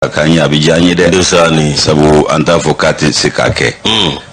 k'an ye, a bɛ diya an ye dɛ. Ndesaani. Sabu an t'a fɔ k'a tɛ se k'a kɛ,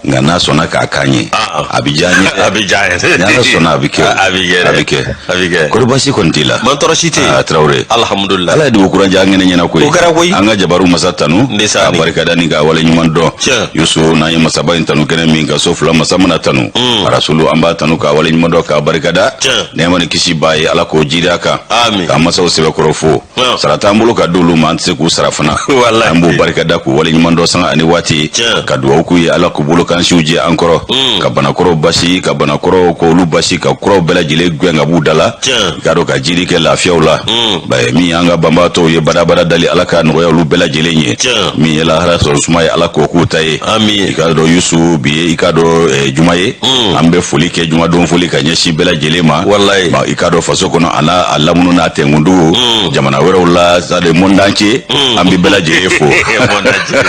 nka n'a sɔnna k'a k'an ye, a bɛ diya an ye dɛ. A bɛ diya an ye. Ni Ala sɔnna, a bɛ kɛ. A bɛ kɛ dɛ. A bɛ kɛ. A bɛ kɛ. Kɔri, baasi kɔni t'i la? Man tɔɔrɔ si tɛ yen. Aa, Tarawele. Alhamdulilayi. Ala ye dugu kura diya an kɛnɛ ɲɛna koyi. O kɛra koyi. An ka jabaru masa tanu, Ndesaani. ka barikada ni k'a wale ɲuman dɔn. Tiɲɛ. Yusu, n'an ye masaba in tanu kɛnɛ min ka so fila masa mana tanu, arasulu, an b'a tanu k'a wale ɲuman dɔn, k'a barikada. Tiɲɛ. Nɛɛma ni kisi b'a ye, Ala k'o jiri a kan. Amin. K'an masaw sɛbɛkɔrɔ fo. Sara t'an bolo ka d'olu ma, an tɛ se k'u sara fana. Walahi. An b'u barikada k'u wale ɲuman dɔn sanga ani waati, Tiɲɛ. ka dugawu k'u ye, Ala k'u bolo kan siw jɛ an kɔrɔ, ka banakɔrɔw basi, ka banakɔrɔw k'olu basi, ka kuraw bɛɛ lajɛlen gɛn ka b'u da la. Tiɲɛ. I k'a dɔn ka jiri kɛ lafiyaw la. Ba min y'an ka banbaatɔw ye, badabada dali, Ala ka nɔgɔya olu bɛɛ lajɛlen ye. Tiɲɛ. Min ye lahara sɔrɔ suma ye, Ala k'o k'u ta ye. Amin. I k'a dɔn Yusu, bi ye, i k'a dɔn juma ye, an bɛ foli kɛ, jumadon foli ka ɲɛsin bɛɛ lajɛlen ma. Walayi. Ba, i k'a dɔn faso kɔnɔ a n'a a lamunu n'a tɛnkundugu, jamana wɛrɛw la, c'est monde entier, an bɛ bɛɛ lajɛlen fo. Monde entier.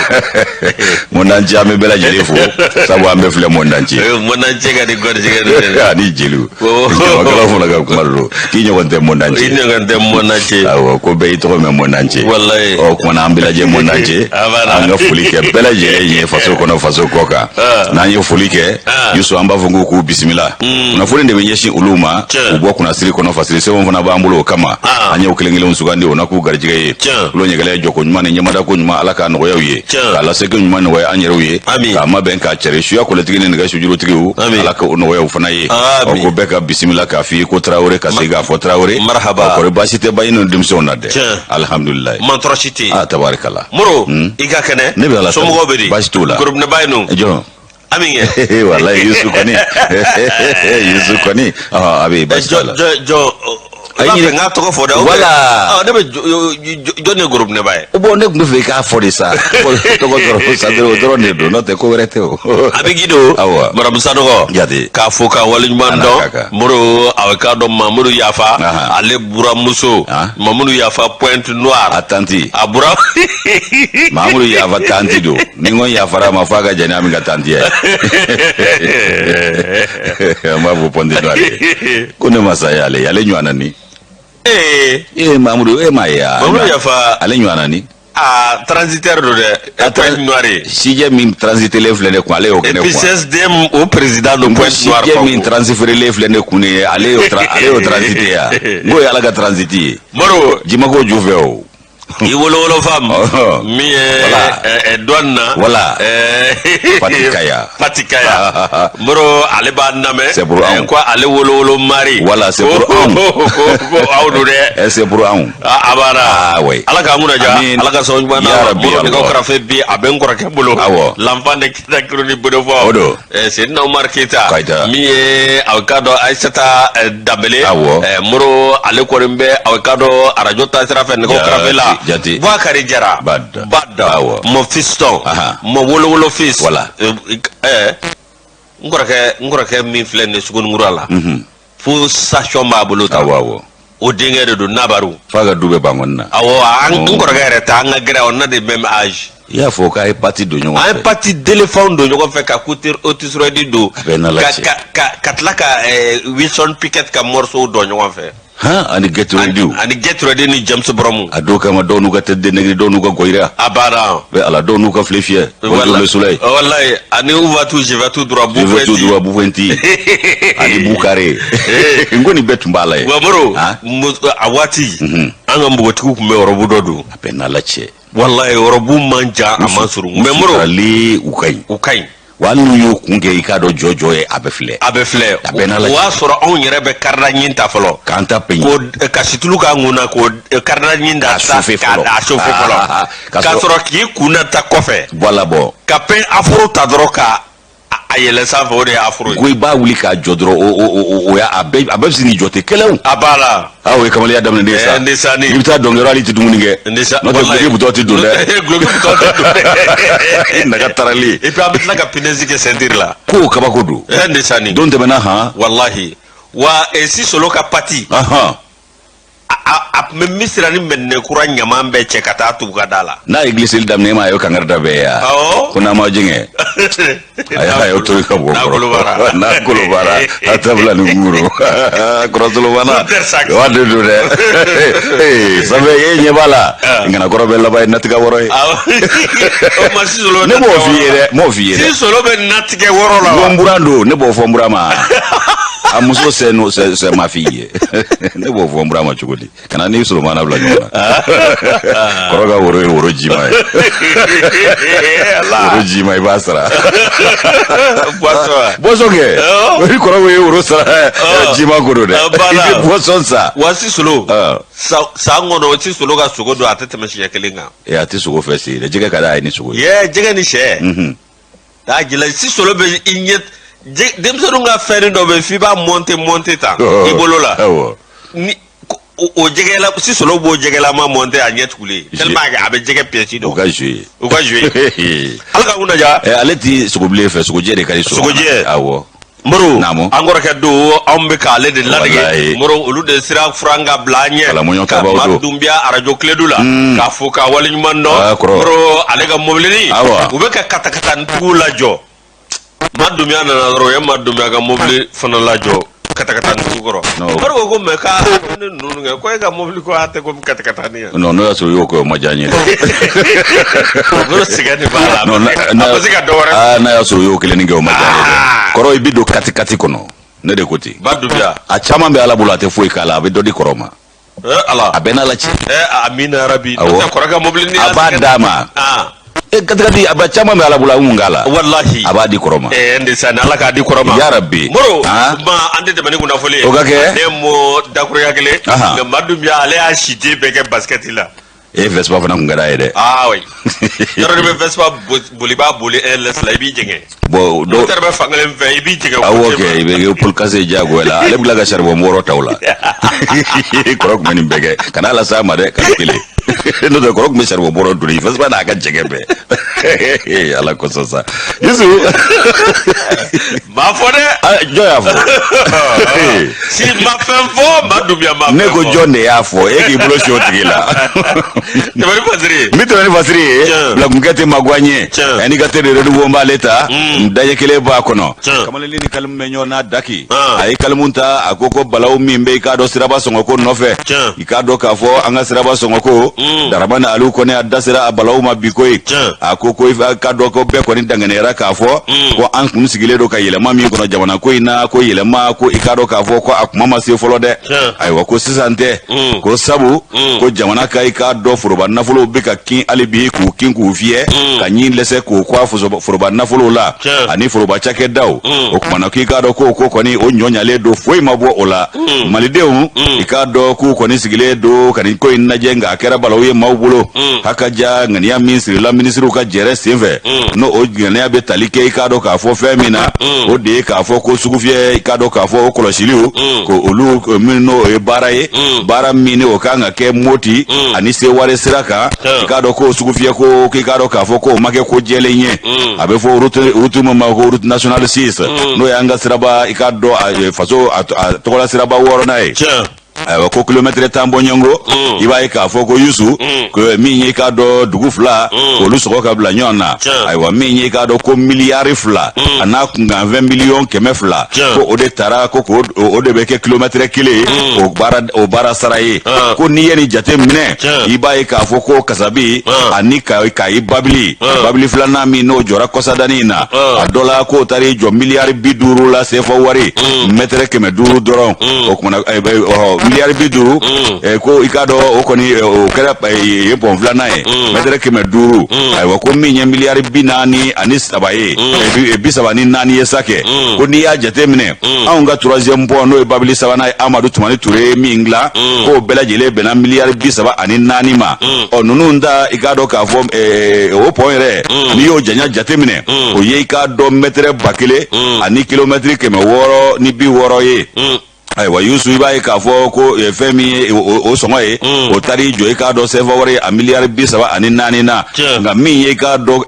Monde entier, an bɛ bɛɛ lajɛlen fo, sabu an bɛ filɛ monde entier. Monde entier ka di gɔrijɛgɛ dɔ ye dɛ. Ani jeliw. Oh. Ɲamakalaw fana ka kuma don k'i ɲɔgɔn tɛ monde I entier. ɲɔgɔn tɛ monde entier. Awɔ, ko bɛɛ y'i tɔgɔ mɛn monde entier. Walayi. Ɔ kumana, an bɛ lajɛ monde entier. A b'a la. An ka foli kɛ bɛɛ lajɛlen ye, faso kɔnɔ, faso kɔ kan. N'an ye foli kɛ, Yusu, an b'a fɔ ko k'u bisimila. Kunnafoni de bɛ ɲɛsin olu ma. Tiɲɛ. U bɔ kunnasiri kɔnɔ, fasiri sɛbɛnw fana b'an bolo o kama. An y'o kelen kelenw sugandi o na k'u garijɛgɛ ye. Tiɲɛ. Tulo ɲɛgɛlɛ jɔko ɲuman ni ɲɛmadako ɲuman, Ala k'a nɔgɔya u ye. Tiɲɛ. K'a laseko ɲuman nɔgɔya an yɛrɛw ye. Amin. K'a mabɛn k'a cɛri suya kɔlɛtigi ni nɛgɛ sujurutigiw. Amin. Ala k'o nɔgɔya u fana ye. Amin. Ɔ ko bɛɛ ka bisimila k'a f'i ye ko Tarawele, ka segin k'a fɔ Tarawele. Marhaba. Ɔ, kɔri baasi tɛ ba ni denmisɛnw na dɛ? Tiɲɛ. Alihamudulilayi. Man tɔɔrɔ si tɛ yen. Ah, tabarikala. Moro, i ka kɛnɛ? Ne bɛ Ala tanu. Somɔgɔw bɛ di? Baasi t'u la. Gorobinɛba ye nɔ? Jɔn? Ami kɛ. Walayi, Yusu kɔni, Yusu kɔni, a bɛ baasi t'a la. Jɔ jɔ, i b'a fɛ n k'a tɔgɔ fɔ dɛ? Voilà. Ah, ne bɛ jɔn ye gorobinɛba ye? Bon, ne tun bɛ fɛ i k'a fɔ de sa, tɔgɔ dɔrɔn sa, o dɔrɔn de don, n'o tɛ ko wɛrɛ tɛ o. A bɛ gido. Awɔ. Maramu Sanɔgɔ. Jate. K'a fo k'a waleɲuman Ala dɔn. ka kan. Moro, a k'a dɔn Mamuru Yafa. Ale buramuso. Mamuru Yafa Pointe Noire. A tanti. A bura. Mamudu Yafa tanti don, ni n ko yafara a ma f'a ka jɛn ni Ami ka tanti ye. An b'a fɔ Pointe Noire ye ko ne ma sa ye, ale ɲɔgɔn na ni. Ee. Ee, Mamudu, e m'a ye wa? Mamuru Yafa. Ale ɲɔgɔn na ni. A transitaire don dɛ. A Pointe Noire. Sijɛ min transitelen filɛ ne kun, ale y'o kɛ Et ne puis kun. CSDM, o président don N ko Pointe Noire. sijɛ min transférelen filɛ ne kun ye, ale y'o transité ya, n k'o ye Ala ka transit ye. Moro. Jimako ju fɛ o. I wolowolo fam Ɔhɔ. min ye Voilà. Douane na. Voilà. Fati Kaya. Fati Kaya. Moro, ale b'a lamɛn. C'est pour anw. Ko ale wolowolo mari. Voilà, c'est pour anw. Ko aw don dɛ. Eh, c'est pour anw. A banna. Ah oui. Ala k'an kunna diya. Amin. Ala ka sɔn ɲuman Ya d'a ma. Rabbi, Moro, nɛgɛw Allah. karafe bi a bɛ n kɔrɔkɛ bolo. Awɔ. L'enfant de Kita Kironi Bodofɔ. O don. Seydina Umar Keyita. Keyita. Min ye aw k'a dɔn Ayisata Danbele. Awɔ. Moro, ale kɔni bɛ aw k'a dɔn arajo taasira fɛ nɛgɛw karafe la. Jate. Bouakari Jara. Bada. Bada. Awɔ. Mon fiston. Mon wolowolo fils. Voilà. N kɔrɔkɛ min filɛ nin ye Sugunikura la. Fo station b'a bolo tan. Awɔ. O denkɛ de don Nabaru. F'a ka du bɛ Bankɔni na. Awɔ, an n kɔrɔkɛ yɛrɛ tɛ, an ka gɛrɛ, on a de même âge. I y'a fɔ k'a ye pâte don ɲɔgɔn An ye fɛ. pâte d'éléphant don ɲɔgɔn fɛ, ka côté Otis don. A bɛ n'Ala Ka cɛ. ka tila ka Wilson Pickett ka morceau dɔn ɲɔgɔn fɛ. Han, ani Get Ready. Ani Get Ready ni James Brown. A dɔw kama, dɔw n'u ka tête de nègre, dɔw n'u ka goyira. A banna. Bɛ ala, dɔw n'u ka file fiyɛ. Bonjour le soleil. Wallahi, ani où vas-tu, je vais tout droit. Je vais tout droit, Bufenti. Ani Bukare. N ko nin bɛɛ tun b'a la ye. Wa Moro, Han? a waati an ka npogotigiw tun bɛ robe dɔ don. A bɛ n'Ala cɛ. Wallahi, robe man jan, a man surun. Mais Moro, Suturalen, u ka ɲi. U ka ɲi. Wa hali n'u y'u kun kɛ, i k'a dɔn jɔ ye, a bɛ filɛ. A bɛ filɛ. A bɛ n'Ala O y'a cɛ. sɔrɔ anw yɛrɛ bɛ karida ɲin ta fɔlɔ. K'an ta peɲɛ. Ko ka situlu k'an kun na, k'o karida ɲin da K'a chauffer fɔlɔ. K'a chauffer fɔlɔ. Ah, K'a ka sɔrɔ k'i kun na ta kɔfɛ. Voilà, bɔ. Ka pain afro ta dɔrɔn ka a yɛlɛ sanfɛ, o de ye afro ye. Ko i b'a wuli k'a jɔ dɔrɔn, o y'a a bɛɛ bɛ sin k'i jɔ ten kɛlɛw. A b'a la. Ah, o ye kamalenya daminɛ ne ye sa. Eh, Ndesani. I bɛ taa dɔnkɛyɔrɔ, hali i tɛ dumuni kɛ. Ndesa. N'o tɛ guloki butɔ tɛ don dɛ. Guloki butɔ tɛ don dɛ. I naga tarali. Et puis an bɛ tila ka punaise kɛ ceinture la. K'o kabako don. Eh, Ndesani. Don tɛmɛna han. Wallahi. Wa si solo ka pâte. A tun bɛ Misira ni Mɛdinɛkura ɲaman bɛɛ cɛ ka taa tugu ka da la. N'a ye gliseli daminɛ, e m'a ye, o kangari da bɛɛ ye wa? Awɔ. Ko n'a ma jɛngɛ, a y'o to ka bɔ. N'a kolobara. N'a kolobara, a tabila ni nguru kɔrɔsolomana wa de don dɛ. Sanfɛ e ɲɛ b'a la, ŋana kɔrɔ bɛ laban ye natigɛ wɔrɔ ye. O ma Sisolo. Ne b'o f'i ye dɛ, n b'o f'i ye dɛ. Sisolo bɛ natigɛ wɔrɔ la N ko wa? n buran don, ne b'o fɔ n buran ma. A muso c'est no c'est ma fille ye. Ne b'o fɔ n buran ma cogo di? Kana ni Solomana bila ɲɔgɔn na. Kɔrɔ ka woro ye woro jima ye. Woro jima, i b'a sara. Boisson. Boisson kɛ. O ni kɔrɔ ye woro sara jima ko don dɛ. I bɛ boisson san. Wa Sisolo, san kɔnɔ, Sisolo ka sogo don, a tɛ tɛmɛ siɲɛ kelen kan. A tɛ sogo fɛ sen dɛ, jɛgɛ ka d'a ye ni sogo ye. Jɛgɛ ni sɛ. N'a jila, Sisolo bɛ i ɲɛ denmisɛnninw ka fɛn dɔ bɛ yen f'i b'a monter monter tan i bolo la. Ni o jɛgɛla, Sisolo b'o jɛgɛlama monter a ɲɛ tugulen tellement a bɛ jɛgɛ pièce dɔn. O ka jouer. O ka jouer. Ala ka kunna ja. Ale ti sogobilen fɛ, sogojɛ de ka di. Sogojɛ. Awɔ. Moro, Naamu. an kɔrɔkɛ don, anw bɛ k'ale de ladege. Walayi. Moro, olu de sira furan ka bila an ɲɛ. Kalamoɲɔ Ka tabaw don. Dunbiya arajo Kiledu la, k'a fo k'a waleɲuman dɔn. Ah, kɔrɔ. Moro, ale ka mobilinin, Awa. u bɛ ka katakatanintigiw lajɔ. Ma Dunbiya nana dɔrɔn, u ye Ma Dunbiya ka mobili fana lajɔ katakatanintigiw kɔrɔ. Non. Moro ko ko mais k'a ne ninnu kɛ ko e ka mobili ko a tɛ komi katakatanin ye. Non, n'o y'a sɔrɔ i y'o kɛ, o ma diya n ye dɛ. Moro sɛgɛn de b'a la. Non, A bɛ se ka dɔ wɛrɛ. Aa, n'a y'a sɔrɔ i y'o kelen kɛ, o ma diya n ye dɛ. Ah. Kɔrɔ, i bɛ don katikati kɔnɔ, ne de ko ten. Ba Dunbiya. A caman bɛ Ala bolo, a tɛ foyi k'a la, a bɛ dɔ di kɔrɔ ma. Ala. A bɛɛ n'Ala cɛ. Amina yarabi. Awɔ. N'o tɛ kɔrɔ ka mobili ni A b'a d'a ma. Ah. E katikati, a bɛ caman bɛ Ala bolo, a bɛ mun k'a la? Wallahi. A b'a di kɔrɔ ma. N de sa ni Ala k'a di kɔrɔ ma. Yarabi. Moro, Ah. ma an tɛ tɛmɛ ni kunnafoni ye. O ka kɛ. Ne mo dakuruya kelen. Ahan. Nka Ma Dunbiya, ale y'a siden bɛɛ kɛ basket la. E Vespa fana kun ka d'a ye dɛ. Ah oui. Yɔrɔ de bɛ Vespa boli, b'a boli airless la, i b'i jɛngɛ. Bon, dɔw Moteur bɛ fan kelen fɛ, i b'i jɛngɛ. Awɔ kɛ, i bɛ kɛ paul kase diyagoya la, ale bɛ tila ka charbon bɔrɔ ta o la. Kɔrɔ tun bɛ nin bɛɛ kɛ, kana ala s'a ma dɛ, kalo kelen n'o tɛ, kɔrɔ tun bɛ charbon bɔrɔ doni Vespa n'a ka jɛgɛ bɛɛ. Ala kosɔn sa, Yusu. M'a fɔ dɛ. Ah, jɔn y'a fɔ? Si ma fɛn fɔ, Ma Dunbiya ma fɛn Ne ko fɔ. jɔn de y'a fɔ? E k'i bolo si o tigi la. Tɛmɛ ni fasiri ye. N bɛ tɛmɛ ni fasiri ye. Bilakunkɛ tɛ maguwan ye. Ɛni ka te de renouveau, n b'ale ta, daɲɛ kelen b'a kɔnɔ. Kamalennin ni kalimu bɛ ɲɔgɔn na daki. A ye kalimu ta, a ko ko balawu min bɛ, i k'a dɔn, siraba sɔngɔ ko nɔfɛ, i k'a dɔn k'a fɔ an ka siraba sɔngɔ ko, Daramani Aliyu kɔni a da sera a balawu ma bi koyi. A ko ko i k'a dɔn ko bɛɛ kɔni danganiyara k'a fɔ ko an kun sigilen don ka yɛlɛma min kɔnɔ jamana ko in na, ko yɛlɛma ko, i k'a dɔn k'a fɔ ko a kuma ma se fɔlɔ dɛ. Ayiwa, ko sisan tɛ, ko sabu ko jamana ka, i k'a dɔn, foroba nafolow bɛ ka kin hali bi, k'u kin k'u fiyɛ ka ɲin lɛsɛ k'o kɔ a foroba nafolow la ani foroba cakɛdaw. O kumana k'i k'a dɔn k'o ko kɔni o ɲɔ ɲalen don, foyi ma bɔ o la. Malidenw, i k'a dɔn k'u kɔni sigilen don ka nin ko in lajɛ, nka a kɛra balawu ye maaw bolo. Hakaja ŋaniya min sirila minisiriw ka jɛrɛ senfɛ, n'o o ŋaniya bɛ tali kɛ, i k'a dɔn k'a fɔ fɛn min na, o de ye k'a fɔ ko sugufiyɛ, i k'a dɔn k'a fɔ o kɔlɔsiliw ko olu min n'o ye baara ye, baara min ni o kan ka kɛ Moti ani Seware sira kan, i k'a dɔn k'o sugufiyɛ ko k'i k'a dɔn k'a fɔ k'o ma kɛ ko jɛlen ye. A bɛ fɔ route min ma ko route nationale 6, n'o y'an ka siraba, i k'a dɔn, faso a tɔgɔla siraba wɔɔrɔnan ye. Ayiwa, ko kilomɛtɛrɛ 10 bɔɲɔgɔnko, i b'a ye k'a fɔ ko Yusu, ko min ye, i k'a dɔn, dugu fila k'olu sɔgɔ ka bila ɲɔgɔn na. Ayiwa, min ye, i k'a dɔn ko miliyari 2 a n'a kunkanfɛn miliyɔn 200, ko o de taara ko k'o o de bɛ kɛ kilomɛtɛrɛ kelen o baara sara ye. Ko n'i ye nin jate minɛ, i b'a ye k'a fɔ ko Kasabi ani Kayi babili filanan min n'o jɔra kɔsadani in na, a dɔ la k'o taara i jɔ miliyari 50 la sefa wari, mɛtɛrɛ 500 dɔrɔn. O kumana miliyari 50, ko i k'a dɔn o kɔni o kɛra yen pɔn filanan ye, mɛtɛrɛ 500. Ayiwa, ko min ye miliyari 43 ye, 34 ye sa kɛ, ko n'i y'a jate minɛ, anw ka troisième pont, n'o ye babili sabanan ye, Amadu Tumani Ture ye min dilan, k'o bɛɛ lajɛlen bɛnna miliyari 34 ma. Ɔ ninnu ta, i k'a dɔn k'a fɔ o pɔn yɛrɛ, n'i y'o janya jate minɛ, o ye, i k'a dɔn, mɛtɛrɛ 1000 ani kilomɛtiri 660 ye. Ayiwa Yusu, i b'a ye k'a fɔ ko fɛn min ye o sɔngɔ ye, o taara i jɔ, i k'a dɔn, sefa wari a miliyari 34 na. Nka min ye, i k'a dɔn,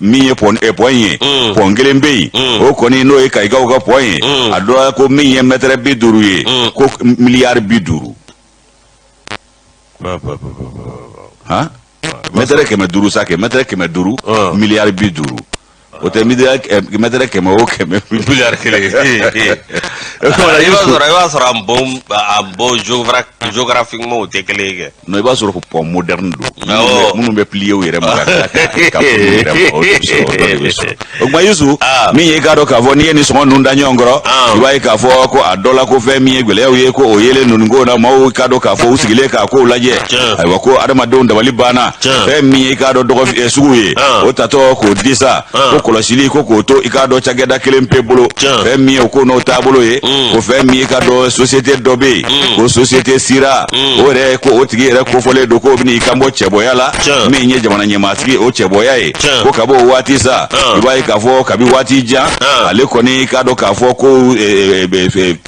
min ye pɔn ye, pɔn kelen bɛ yen, o kɔni n'o ye Kayikaw ka pɔn ye, a dɔra ko min ye mɛtɛrɛ 50 ye, ko miliyari 50. Han, mɛtɛrɛ 500 sa kɛ, mɛtɛrɛ 500, miliyari 50, o tɛ mɛtɛrɛ 100 o 100 miliyari 1. I b'a sɔrɔ an bon géographiquement o tɛ kelen ye kɛ. Non, i b'a sɔrɔ ko pont moderne don, minnu bɛ plier u yɛrɛ ma ka u yɛrɛ ma, o de bɛ sɔrɔ, o dɔ de bɛ sɔrɔ. O tuma Yusu, min ye i k'a dɔn k'a fɔ n'i ye nin sɔngɔ ninnu da ɲɔgɔn kɔrɔ, i b'a ye k'a fɔ ko a dɔ la ko fɛn min ye gɛlɛyaw ye, ko o yelen ninnu ko na, maaw k'a dɔn k'a fɔ u sigilen k'a kow lajɛ. Ayiwa, ko adamadenw dabali banna. Fɛn min ye i k'a dɔn dɔgɔ sugu ye, o tatɔ k'o di sa, ko kɔlɔsili ko k'o to i k'a dɔn cakɛda kelen pe bolo. Fɛn min ye o ko n'o taabolo ye, ko fɛn min ye i k'a dɔn société dɔ bɛ yen, ko société sira, o yɛrɛ ko o tigi yɛrɛ kofɔlen don k'o bɛna i kan bɔ cɛbɔya la, min ye jamana ɲɛmaasigi o cɛbɔya ye. Ko ka bɔ o waati sa, i b'a ye k'a fɔ kabi waati jan, ale kɔni k'a dɔn k'a fɔ ko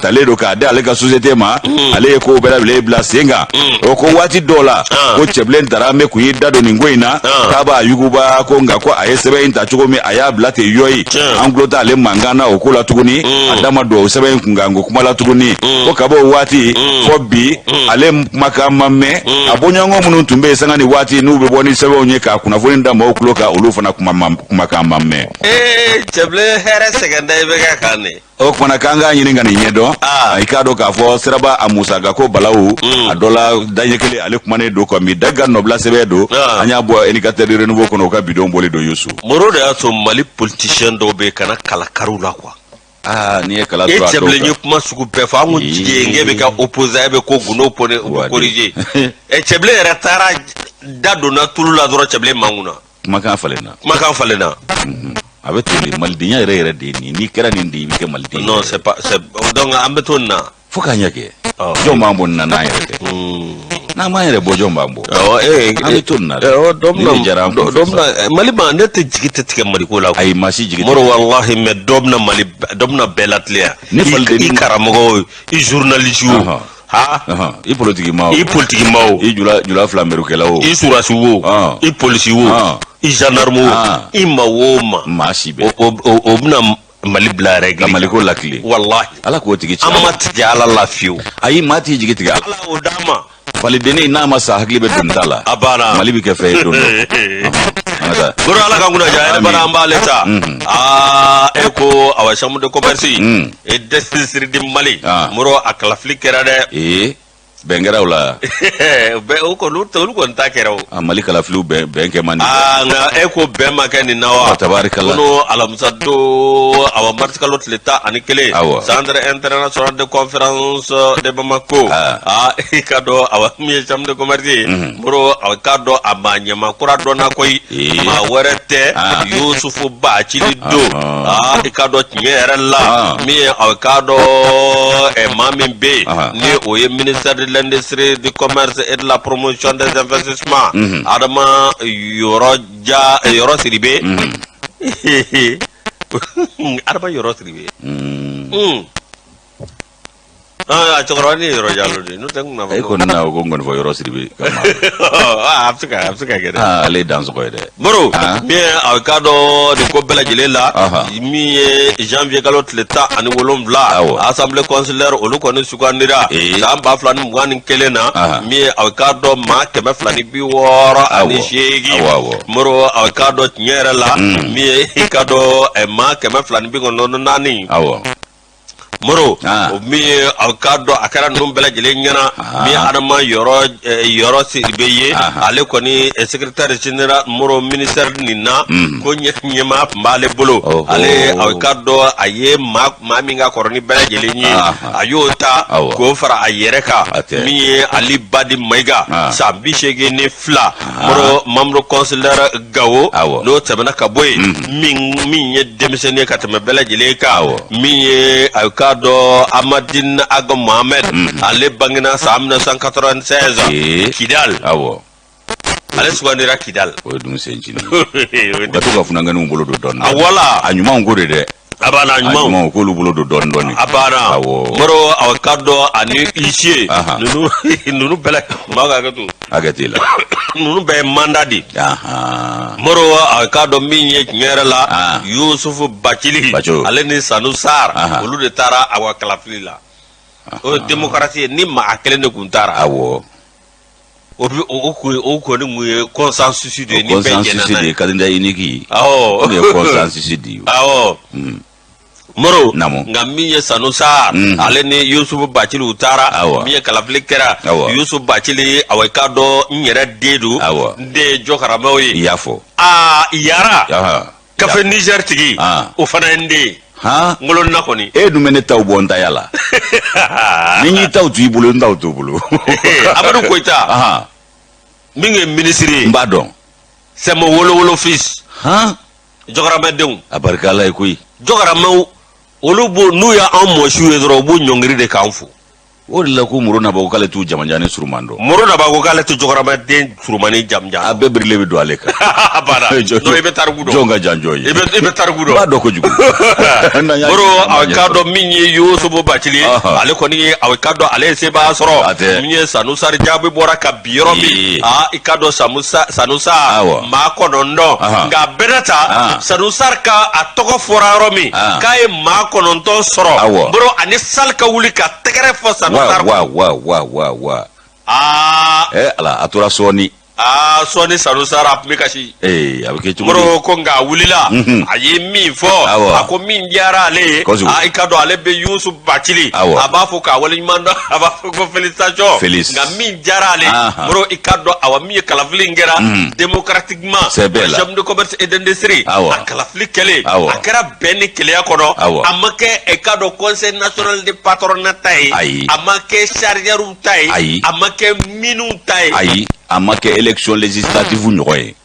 talen don k'a di ale ka société ma, ale ye kow bɛɛ lajɛlen bila sen kan. O ko waati dɔw la, ko Cɛbilen Daramɛ kun y'i da don nin ko in na, k'a b'a yuguba, ko nka ko a ye sɛbɛn in ta cogo min, a y'a bila ten yɔyi, an tulo t'ale mankan na o ko la tuguni, a da ma don o sɛbɛn in kunkan ko kuma la tuguni. Ko ka bɔ o waati fɔ bi, ale kumakan ma mɛn. A bɔɲɔgɔn minnu tun bɛ yen sanga ni waati n'u bɛ bɔ ni sɛbɛnw ye k'a kunnafoni da maaw tulo kan, olu fana kuma ma kumakan ma mɛn. Ee, Cɛbilen, hɛrɛ sɛgɛnda i bɛ kɛ kan de. O kumana k'an k'a ɲini ka nin ɲɛdɔn. I k'a dɔn k'a fɔ siraba a musaka ko balawu, a dɔ la daɲɛ kelen ale kumanen don kɔ min daga nɔbila sɛbɛn don. An y'a bɔ Indicateur du Renouveau kɔnɔ, u ka bidon bɔlen don, Yusu. Moro de y'a to Mali politicien dɔw bɛ yen kana kalakariw la quoi. Aa, n'i ye kala E turu a dɔw Cɛbilen ye kan. Kuma sugu bɛɛ fɔ, an ko jigi ye nk'e bɛ ka opposant, e bɛ ko gundo pone corriger. Ɛ, Cɛbilen yɛrɛ taara da donna tulu la dɔrɔn, Cɛbilen mankunna. Kumakan falenna. Kumakan falenna. A bɛ ten de, malidenya yɛrɛ yɛrɛ de ye nin. N'i kɛra nin de ye, i bɛ kɛ maliden. Non, c'est pas, c'est donc an bɛ to nin na. Fo k'a ɲɛ kɛ. Jɔn b'an bɔ nin na n'an yɛrɛ tɛ? N'an m'an yɛrɛ bɔ, jɔn b'an bɔ? Awɔ, ee. An bɛ to nin na dɛ. Awɔ, dɔ Nin de diyara an bɛna kun dɔ fɛ. bɛna Mali ma, ne tɛ jigi tɛ tigɛ Maliko la. Ayi, maa si jigi tɛ. Moro, wallahi, mais dɔ bɛna Mali, dɔ bɛna bɛɛ latilen yan. Ni faliden I karamɔgɔ o, i journaliste o, ha. I politiki ma o, I politiki ma o, i jula jula fila merukɛla o, i surasi wo, i polisi wo, i gendarme wo, i ma wo ma. Maa si bɛɛ. O bɛna Mali bila règle. Ka Maliko lakile. Wallahi. Ala k'o tigi ci. An ma tigɛ Ala la fiyewu. Ayi, maa t'i jigi tigɛ. Ala o d'an ma. Falidennin n'a ma sa, hakili bɛ don ta la. A banna. Mali bɛ kɛ fɛn ye don dɔ. An ka taa. Goro, Ala ka kunna ja yɛrɛ bana, an b'ale ta. Aa, e ko awa, chambre de commerce et d'industrie du Mali. Moro, a kalafili kɛra dɛ. Ee, bɛn kɛra o la. Bɛn o kɔni, olu kɔni ta kɛra o. A Mali kalafiliw bɛn bɛn kɛ man di. Aa, nka e ko bɛn ma kɛ nin na wa? Ah, tabarikala. Kono alamisa don, awa, marisi kalo tile 11, Centre international de conférence de Bamako. Aa, i ka dɔn, awa, min ye chambre de commerce ye, Moro, a ka dɔn a maa ɲɛma kura dɔnna koyi. Maa wɛrɛ tɛ, Yusufu Bacili don. Aa, i ka dɔn tiɲɛ yɛrɛ la, min ye a ka dɔn maa min bɛ yen ni o ye ministère de l'Industrie, du Commerce et de la Promotion des Investissements, Adama Yɔrɔ Ja Yɔrɔ Siribe, Adama Yɔrɔ Siribe. Ah, cɛkɔrɔba ne ye Yɔrɔ Jalo de ye, n'o tɛ n kun na fɔ E ko kɔni na o ko n kɔni fɔ Yɔrɔ Siribe ka maa. Ah, a bɛ se ka kɛ dɛ. Ah, ale ye dansɔgɔ ye dɛ. Moro, min ye a ka dɔn nin ko bɛɛ lajɛlen la, min ye janvier kalo tile 17, assemblée consulaire olu kɔni sugandira san 2021 na, min ye a ka dɔn maa 268. Awɔ, awɔ. Moro, a ka dɔn tiɲɛ yɛrɛ la, min ye i ka dɔn maa 294. Moro, o min ye a ka dɔn a kɛra ninnu bɛɛ lajɛlen ɲɛna, min ye Adama Yɔrɔ Siribe ye, ale kɔni secrétaire général, Moro, ministère nin na, ko ɲɛmaa tun b'ale bolo. Ale a ka dɔn a ye maa min ka kɔrɔ ni bɛɛ lajɛlen ye, a y'o ta k'o fara a yɛrɛ kan, A tɛ. min ye Ali Badi Mayiga, san 82, Moro, membre consulaire Gawo. N'o tɛmɛna ka bɔ yen, min ye denmisɛnnin ye ka tɛmɛ bɛɛ lajɛlen kan, min ye a k'a dɔn Amadine Ag Mohamed, ale bangena san 1996 Kidal. Ale sugandira Kidal. O ye dun sen cinin ye. U ka to ka funankɛninw bolo don dɔɔnin. A wala. A ɲumanw ko de dɛ. A banna. A ɲumanw. Ɲumanw k'olu bolo don dɔɔnin dɔɔnin. A banna. Moro, a k'a dɔn ani huissier ninnu bɛɛ la, maa ka hakɛ to. Hakɛ t'i la. Ninnu bɛɛ ye mandat de. Moro, a k'a dɔn min ye tiɲɛ yɛrɛ la, Yusufu Bacili Baco. ale ni Sanu Sar, olu de taara awa kalafili la. O ye démocratie ye, ni maa kelen de kun taara. O bi o o kun o kɔni kun ye consensus de ye ni bɛɛ jɛnna consensus n'a de ye. ye candidat unique. Awɔ. O de ye consensus de ye. Awɔ. Moro, Naamu. nka min ye Sanu Sar, ale ni Yusufu Bacili u taara. Awɔ. Min ye kalafili kɛra, Awɔ. Yusufu Bacili, awa, i k'a dɔn n yɛrɛ den don. Awɔ. N den ye jɔkaramɛw ye. I y'a fɔ. Aa, Yara Aha. Café Niger tigi, Ah. o fana ye n den ye. Han. N wolonna kɔni. E dun bɛ ne taw bɔ n taya la. Ni n y'i taw to i bolo, n taw t'u bolo. Amadu Koyita, min ye minisiri ye, N b'a dɔn. c'est mon wolowolo fils. Han. Jɔkaramɛdenw. A barika Ala ye koyi. Jɔkaramɛw, olu b'o n'u y'an mɔsiw ye dɔrɔn, u b'u ɲɔngiri de k'an fo. O de la ko Moro Naba ko k'ale t'u jamanjan ni suruman dɔn. Moro Naba ko k'ale tɛ jɔkaramɛden surumani jamujan. A bɛɛ birilen bɛ don ale kan. A banna. Non, i bɛ tariku dɔn. Jɔn ka jan jɔn ye. I bɛ tariku N b'a dɔn. dɔn kojugu. Moro, a k'a dɔn min ye Yusufu Bacili ye, ale kɔni ye, a k'a dɔn ale ye sebaaya A sɔrɔ. tɛ. Min ye Sanu Sari jaabi bɔra ka bi yɔrɔ min, aa, i k'a dɔn Sanu Sar maa 9, nka a bɛɛ n'a ta, Sanu Sar ka a tɔgɔ fɔra yɔrɔ min k'a ye maa 9 sɔrɔ, Moro, ani salle ka wuli ka tɛgɛrɛ fɔ Sanu Wa Sar. wa wa wa wa wa. Aa. Ɛ Ala, a tora sɔɔni. Aa, sɔɔni Sanu Sar a tun bɛ kasi. Ee, a bɛ kɛ cogo di? Moro ko nka a wulila, a ye min fɔ, a ko min diyara ale ye, a i ka dɔn ale bɛ Yusu Bacili, a b'a fɔ k'a waleɲuman dɔn, a b'a fɔ ko félicitation. Félice. Nka min diyara ale, Moro, i ka dɔn, awa, min ye kalafili in kɛra démocratiquement, Sɛbɛ la. chambre de commerce et d'industrie, a kalafili kɛlen, a kɛra bɛn ni kelenya kɔnɔ. A ma kɛ, i ka dɔn, conseil national de patronat ta ye. Ayi. A ma kɛ chargeur ta ye. Ayi. A ma kɛ minnu ta ye. Ayi, a ma kɛ élection législative ɲɔgɔn ye.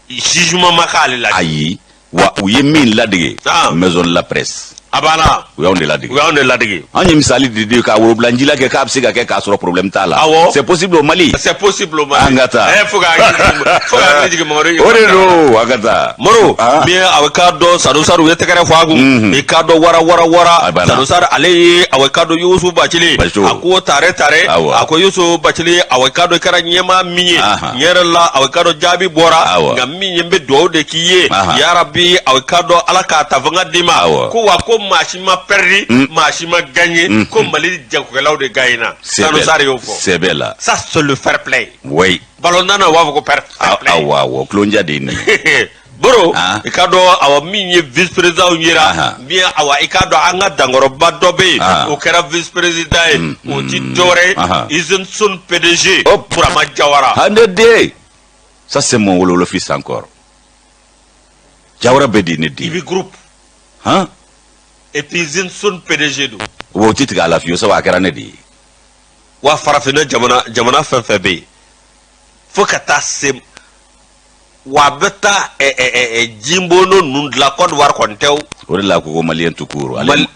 Jugement ma k'ale la. Ayi, wa u ye min ladege, maison de la presse, A banna. u y'anw de ladege. U y'anw de ladege. An ye misali de di k'a worobilanjila kɛ k'a bɛ se ka kɛ k'a sɔrɔ problème t'a la. C'est possible au Mali. C'est possible au Mali. An ka taa. Fo ka hakili jigin, fo ka hakili jigin Mamadu. O de don, an ka taa. Moro, min ye a k'a dɔn Sanu Sar, u ye tɛgɛrɛ fɔ a kun, i k'a dɔn wara wara wara. A banna. Sanu Sar, ale ye, a k'a dɔn Yusu Bacili, Bacili. a ko tare tare, a ko Yusu Bacili, a k'a dɔn i kɛra ɲɛmaa min ye, tiɲɛ yɛrɛ la, a k'a dɔn jaabi bɔra, nka min ye, n bɛ dugawu de k'i ye, yarabi, a k'a dɔn Ala k'a ta fanga d'i ma. Ko wa ko maa si ma perdu, maa si ma gagné, ko Mali jagokɛlaw de gagné na. Sanu Sar y'o fɔ. Sɛbɛ la. Ça, c'est le fair play. Oui. Balontan na, u b'a fɔ ko fair play. Awɔ, tulonja de ye nin ye. Boro, i ka dɔn, awa, min ye vice président yera, min ye, awa, i ka dɔn an ka dankɔrɔba dɔ bɛ yen, o kɛra vice président ye, o ti dɔwɛrɛ ye, Usine Sone PDG, Burama Jawara. Ah, ne den, ça c'est mon wolowolo fils encore. Jawara bɛ di ne den. Ibi groupe. Han. Et puis Usine Sone PDG don. O ti tigɛ a la fiyewu, sabu a kɛra ne de ye. Wa farafinna jamana jamana fɛn fɛn bɛ yen, fo ka taa se wa a bɛ taa ɛ ɛ ɛ jimbono ninnu dilan, Côte d'Ivoire kɔni tɛ o. O de la a ko ko malien tout court. Ale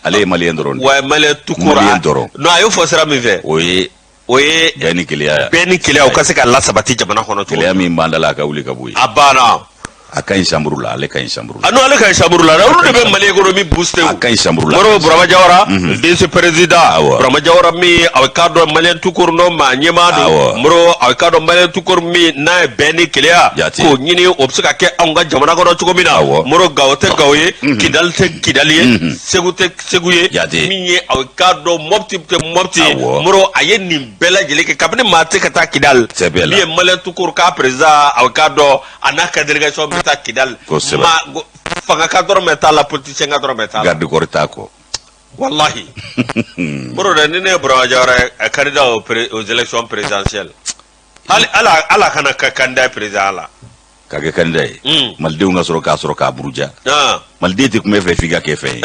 ale ye malien dɔrɔn de. Wa malien tout court. Malien dɔrɔn. Non, a y'o fɔ sira min fɛ. O ye. O ye. Bɛn ni kelenya. Bɛn ni kelenya, o ka se ka lasabati jamana kɔnɔ cogo. Kelenya min b'an da la, a ka wuli ka bɔ yen. A banna. A ka ɲi chambre la, ale ka ɲi chambre la. Ah non, ale ka ɲi chambre la, olu de bɛ Mali économie booster o. A ka ɲi chambre la. Moro Burama Jawara, vice président. Burama Jawara min, a k'a dɔn malien tout court nɔ maa ɲɛmaa don. Moro, a k'a dɔn malien tout court min n'a ye bɛn ni kelenya k'o ɲini, o bɛ se ka kɛ anw ka jamana kɔnɔ cogo min na. Moro, Gawo tɛ Gawo ye, Kidali tɛ Kidali ye, Segu tɛ Segu ye. Min ye, a k'a dɔn Mɔpti tɛ Mɔpti ye. Moro, a ye nin bɛɛ lajɛlen kɛ kabini maa tɛ ka taa Kidali. Min ye malien tout court k'a président, a k'a dɔn a n'a ka délégation bɛ taa Kidali. Ma fanga ka dɔrɔmɛ t'a la, politicien ka dɔrɔmɛ t'a la. Garde corps t'a kɔ. Wallahi. Moro dɛ, ni ne ye Burama Jawara ye candidat aux élections présidentielles, hali ala ala kana kɛ candidat président la. Ka kɛ candidat ye, malidenw ka sɔrɔ k'a sɔrɔ k'a buruja. Maliden tɛ kuma e fɛ f'i ka kɛ fɛn ye.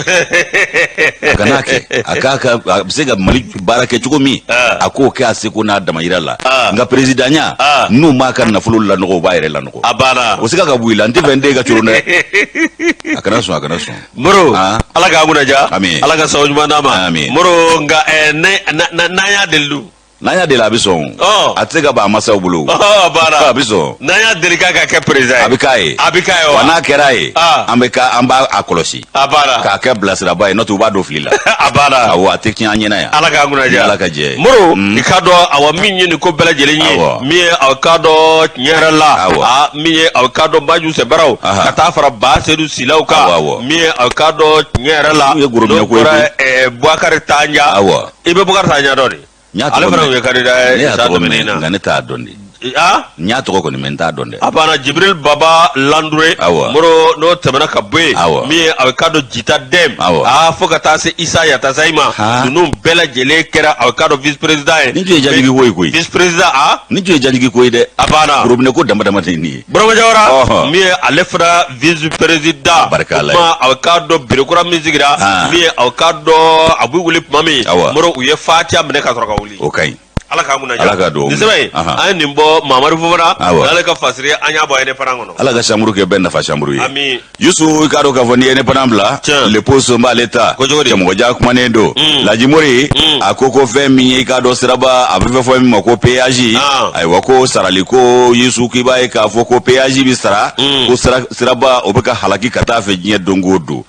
A kana kɛ, a k'a ka, a bɛ se ka Mali baara kɛ cogo min, a k'o kɛ a seko n'a damayira la. Nka présidentya, n'u m'a ka nafolo lanɔgɔ, u b'a yɛrɛ lanɔgɔ. A banna. O se ka bɔ i la, n tɛ fɛ n den ka coron dɛ. A kana sɔn, a kana sɔn. Moro, Ala k'a kunna diya. Ami. Ala ka sababu ɲuman d'a ma. Ami. Moro, nka n'an y'a deli dun? N'an y'a deli, a bɛ sɔn. A tɛ se ka ban a masaw bolo. A banna. A bɛ sɔn. N'an y'a deli k'a ka kɛ président ye. A bɛ k'a ye. A bɛ k'a ye wa? Wa n'a kɛra ye, an bɛ ka an b'a a kɔlɔsi. A banna. K'a kɛ bilasiraba ye, n'o tɛ u b'a don fili la. A banna. Awɔ, a tɛ tiɲɛ an ɲɛna yan. Ala k'an kunna diya. Ala ka jɛ ye. Moro, i k'a dɔn, awa, min ye nin ko bɛɛ lajɛlen ye, min ye, a k'a dɔn tiɲɛ yɛrɛ la, a min ye, a k'a dɔn Baju Sɛbaraw, ka taa fara Ba Sedu Silaw kan, min ye, a k'a dɔn tiɲɛ yɛrɛ la, N'u ye gorobinɛ n'o ko ye bɔra koyi. Bubakari Tanja. I bɛ Bubakari Tanja dɔn de? N y'a Ale tɔgɔ fana mɛn. tun ye candidat Ne ye y'a sa tɔgɔ tɛmɛnen mɛn na. Nka ne t'a dɔn de. Ah? N y'a tɔgɔ kɔni mɛn, n t'a dɔn dɛ. A banna, Jibril Baba Landure. Awɔ. Moro, n'o tɛmɛna ka bɔ yen, Awɔ. min ye a bɛ k'a dɔn Jita Dɛm, Awɔ. aa, fo ka taa se Isa Yatasayi ma, Ha. ninnu bɛɛ lajɛlen kɛra a bɛ k'a dɔn vice président ye. Nin tun ye jajigi ko ye koyi. Vice président, a Nin tun ye jajigi ko ye dɛ. A banna. Robinet ko dama dama tɛ nin ye. Burama Jawara, Ɔhɔ. min ye ale fana vice président, Barika Ala o ye. kuma, a bɛ k'a dɔn bureau kura min sigira, Ah. min ye a bɛ k'a dɔn a bɛ wuli tuma min, Awɔ. Moro, u ye fatiya minɛ ka sɔrɔ ka wuli. O ka ɲi. Ala k'an kunna. Ala ka dugawu nin minɛ. sɛbɛn in, Ahan. an ye nin bɔ Mamadu Fofana Awɔ. n'ale ka fasiri, an y'a bɔ Indépendant kɔnɔ. Ala ka chambre kɛ bɛɛ nafa chambre ye. Ami. Yusu, i k'a dɔn k'a fɔ n'i ye Indépendant bila, Tiɲɛ. Le Poste, n b'ale ta. Ko cogo di? Cɛmɔgɔja kumanen don. Lajimori a ko ko fɛn min ye, i k'a dɔn siraba, a bɛ fɛn fɔ min ma ko péage, ayiwa, ko sarali ko, Yusu, k'i b'a ye k'a fɔ ko péage bi sara, ko siraba o bɛ ka halaki ka taa fɛ diɲɛ don o don.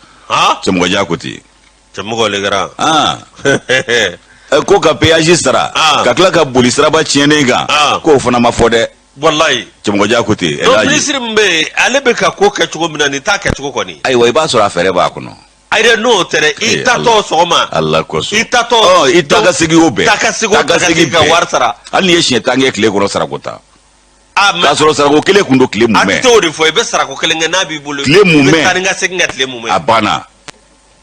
Cɛmɔgɔja ko ten. Cɛmɔgɔ le kɛra. Ah. Ko ka péage sara ka tila ka boli siraba tiɲɛnen kan, k'o fana ma fɔ dɛ. Walayi. Cɛmɔgɔja ko ten. Donc minisiri min bɛ yen, ale bɛ ka ko kɛ cogo min na, nin t'a kɛcogo kɔni. Ayiwa, i b'a sɔrɔ a fɛɛrɛ b'a kɔnɔ. Ayi dɛ, n'o tɛ dɛ, i Eh, tatɔ sɔgɔma, Ala kosɔn. i tatɔ, Ɔ, i ta ka segin o bɛɛ. Ta ka segin o, ta ka segin ka bɛɛ. wari sara. Hali n'i ye siɲɛ 10 kɛ tile kɔnɔ, sarako tan. Ah, K'a mais sɔrɔ sarako kelen kun don tile a mumɛ. tɛ o de fɔ, i bɛ sarako kelen kɛ n'a b'i bolo. Tile mumɛ. I bɛ taa ni ka segin kɛ tile mumɛ. A banna.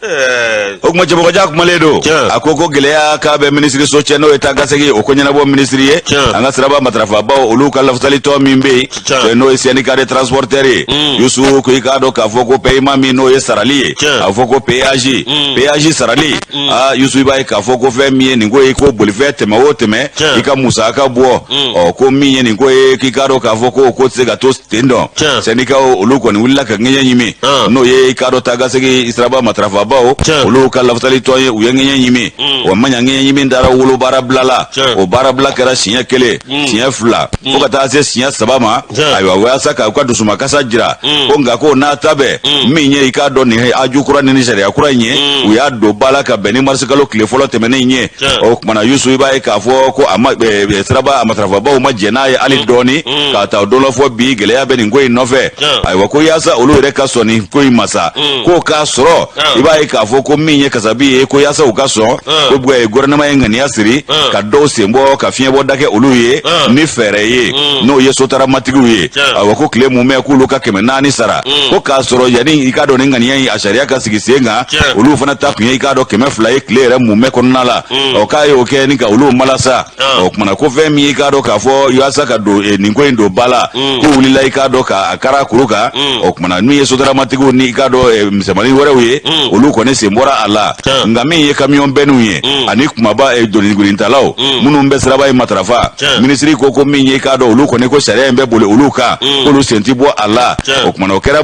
Ɛɛ O tuma, cɛmɔgɔja kumalen don. Tiɲɛ. A ko ko gɛlɛya k'a bɛ minisiriso cɛ, n'o ye taa ka segin o ko ɲɛnabɔ minisiri ye. Tiɲɛ. An ka siraba matarafabaw, olu ka lafasalitɔn min bɛ yen, Tiɲɛ. n'o ye syndicat des transporteurs ye, Yusu, ko i k'a dɔn k'a fɔ ko paiement min n'o ye sarali ye, Tiɲɛ. a fɔ ko péage, péage sarali, aa, Yusu, i b'a ye k'a fɔ ko fɛn min ye nin ko ye, ko bolifɛn tɛmɛ o tɛmɛ, Tiɲɛ. i ka musaka bɔ. Ɔ, ko min ye nin ko ye, k'i k'a dɔn k'a fɔ ko o ko tɛ se ka to ten dɔn. Tiɲɛ. Syndicat olu kɔni wulila ka ŋɛɲɛ ɲimi, n'o ye i k'a dɔn taa ka segin siraba matarafabaw, Tiɲɛ. olu ka lafasali tɔn ye. U ye ŋɛɲɛ ɲimi, o ma ɲa, ŋɛɲɛ ɲimi dara wolo baara bila la. Tiɲɛ. O baarabila kɛra siɲɛ kelen, siɲɛ fila, fo ka taa se siɲɛ saba ma. Tiɲɛ. Ayiwa, walasa ka u ka dusumakasa jira ko nka ko n'a ta bɛɛ min ye, i k'a dɔn nin aju kura ni sariya kura in ye, u y'a don ba la ka bɛn ni marisikalo tile fɔlɔ tɛmɛnen ye. Tiɲɛ. O kumana, Yusu, i b'a ye k'a fɔ ko a ma siraba a matarafabaw ma jɛn n'a ye hali dɔɔni k'a ta o don la fɔ bi, gɛlɛya bɛ nin ko in nɔfɛ. Tiɲɛ. Ayiwa, ko yaasa olu yɛrɛ ka sɔn nin ko in ma sa, k'o k'a sɔrɔ, i b'a ye k'a fɔ ko min ye kasabi ye, ko yaasa u ka sɔn, ko gouvernement ye ŋaniya siri ka dɔw sen bɔ ka fiɲɛ bɔ da kɛ olu ye ni fɛɛrɛ ye, n'o ye sotaramatigiw ye. Ayiwa, ko tile mumɛ k'olu ka 400 sara, ko k'a sɔrɔ yanni i k'a dɔn ni ŋaniya in a sariya ka sigi sen kan, olu fana ta tun ye i k'a dɔn 200 ye tile yɛrɛ mumɛ kɔnɔna la. Ɔ, k'a y'o kɛ ni ka olu malasa. Ɔ kumana, ko fɛn min ye, i k'a dɔn k'a fɔ yaasa ka don nin ko in don ba la, k'u wulila i k'a dɔn k'a kara kuru kan. Ɔ kumana, min ye sotaramatigiw ni i k'a dɔn misɛnmanin wɛrɛw ye, olu kɔni sen bɔra a la. Nka min ye kamiyɔn bɛnniw ye ani kumaba donigunitalaw minnu bɛ siraba in matarafa, minisiri ko ko min ye i k'a dɔn olu kɔni, ko sariya in bɛ boli olu kan, k'olu sen ti bɔ a la. O kumana, o kɛra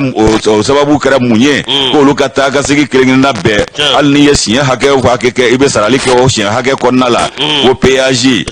o sababu kɛra mun ye? K'olu ka taa ka segin kelen kelenna bɛɛ, hali n'i ye siɲɛ hakɛ o hakɛ kɛ, i bɛ sarali kɛ o siɲɛ hakɛ kɔnɔna la, ko péage.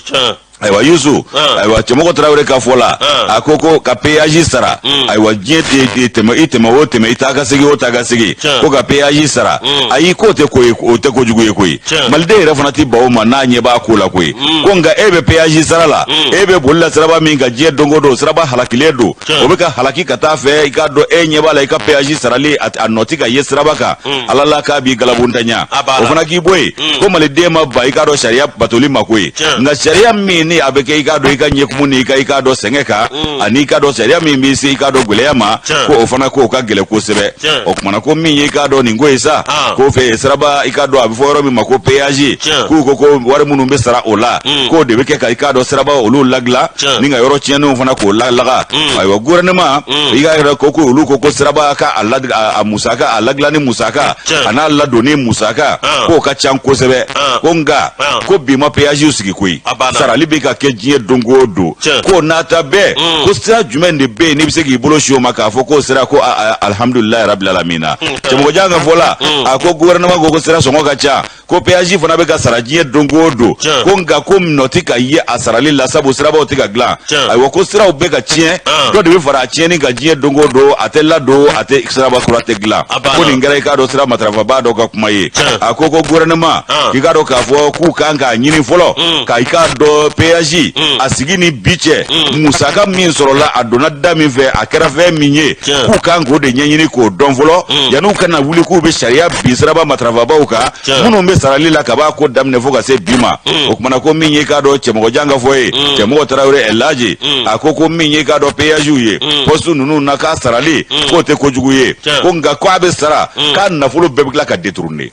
Ayiwa, Yusu, ayiwa, Cɛmɔgɔ Tarawele ka fɔ la, a ko ko ka péage sara, ayiwa, diɲɛ tɛmɛ i tɛmɛ o tɛmɛ, i taa ka segin o taa ka segin, ko ka péage sara, ayi, k'o tɛ ko ye, o tɛ kojugu ye koyi. Maliden yɛrɛ fana ti ban o ma n'a ɲɛ b'a ko la koyi. Ko nka e bɛ péage sara la, e bɛ boli la siraba min kan diɲɛ don o don, siraba halakilen don, o bɛ ka halaki ka taa fɛ, i k'a dɔn e ɲɛ b'a la, i ka péage sarali a nɔ ti ka ye siraba kan, Ala la k'a b'i galabuntanya. O fana k'i bɔ yen, ko maliden ma ban i k'a dɔn sariya batoli ma koyi. Nka sariya min ni a bɛ kɛ i k'a dɔn i ka ɲɛkumu ni i k'a dɔn sɛgɛn kan, ani i k'a dɔn sariya min b'i se i k'a dɔn gɛlɛya ma, ko o fana k'o ka gɛlɛn kosɛbɛ. O kumana, ko min ye i k'a dɔn nin ko ye sa, k'o fɛ siraba, i k'a dɔn a bɛ fɔ yɔrɔ min ma ko péage, k'u ko ko wari minnu bɛ sara o la, k'o de bɛ kɛ ka i k'a dɔn siraba olu ladilan ni ka yɔrɔ tiɲɛnenw fana k'o lalaga. Ayiwa, gouvernement, i k'a yɛrɛ ko ko olu ko ko siraba ka a musaka, a ladilanni musaka a n'a ladonni musaka, k'o ka ca kosɛbɛ. Ko nka ko bi ma péage sigi koyi, sarali bɛ ka kɛ diɲɛ don o don. Ko n'a ta bɛɛ, ko sira jumɛn de bɛ yen n'i bɛ se k'i bolo si o ma k'a fɔ k'o sira ko alihamudulilayi rabil alamina? Cɛmɔgɔjan ka fɔ la, a ko gouvernement ko ko sira sɔngɔ ka ca, ko péage fana bɛ ka sara diɲɛ don o don, ko nka ko nɔ tɛ ka ye a sarali la, sabu sirabaw tɛ ka dilan. Ayiwa, ko siraw bɛ ka tiɲɛ, dɔ de bɛ fara a tiɲɛni kan diɲɛ don o don, a tɛ ladon, a tɛ siraba kura tɛ dilan. Ko nin kɛra i k'a dɔn sira matarafabaa dɔ ka kuma ye. A ko ko gouvernement, k'i k'a dɔn k'a fɔ k'u kan k'a ɲini fɔlɔ ka i k'a dɔn péage a sigi ni bi cɛ, musaka min sɔrɔla, a donna da min fɛ, a kɛra fɛn min ye, k'u kan k'o de ɲɛɲini k'o dɔn fɔlɔ, yan'u ka na wuli k'u bɛ sariya bin siraba matarafabaw kan minnu bɛ Sarali la kab'a ko daminɛ fo ka se bi ma, o kumana ko min ye k'a dɔn Cɛmɔgɔjan ka fɔ ye, Cɛmɔgɔ Tarawele Ɛlaji, a ko min ye k'a dɔn péagew ye, poste ninnu na, k'a sarali k'o tɛ kojugu ye, ko nka ko a bɛ sara, k'a nafolo bɛɛ bɛ tila ka détourner.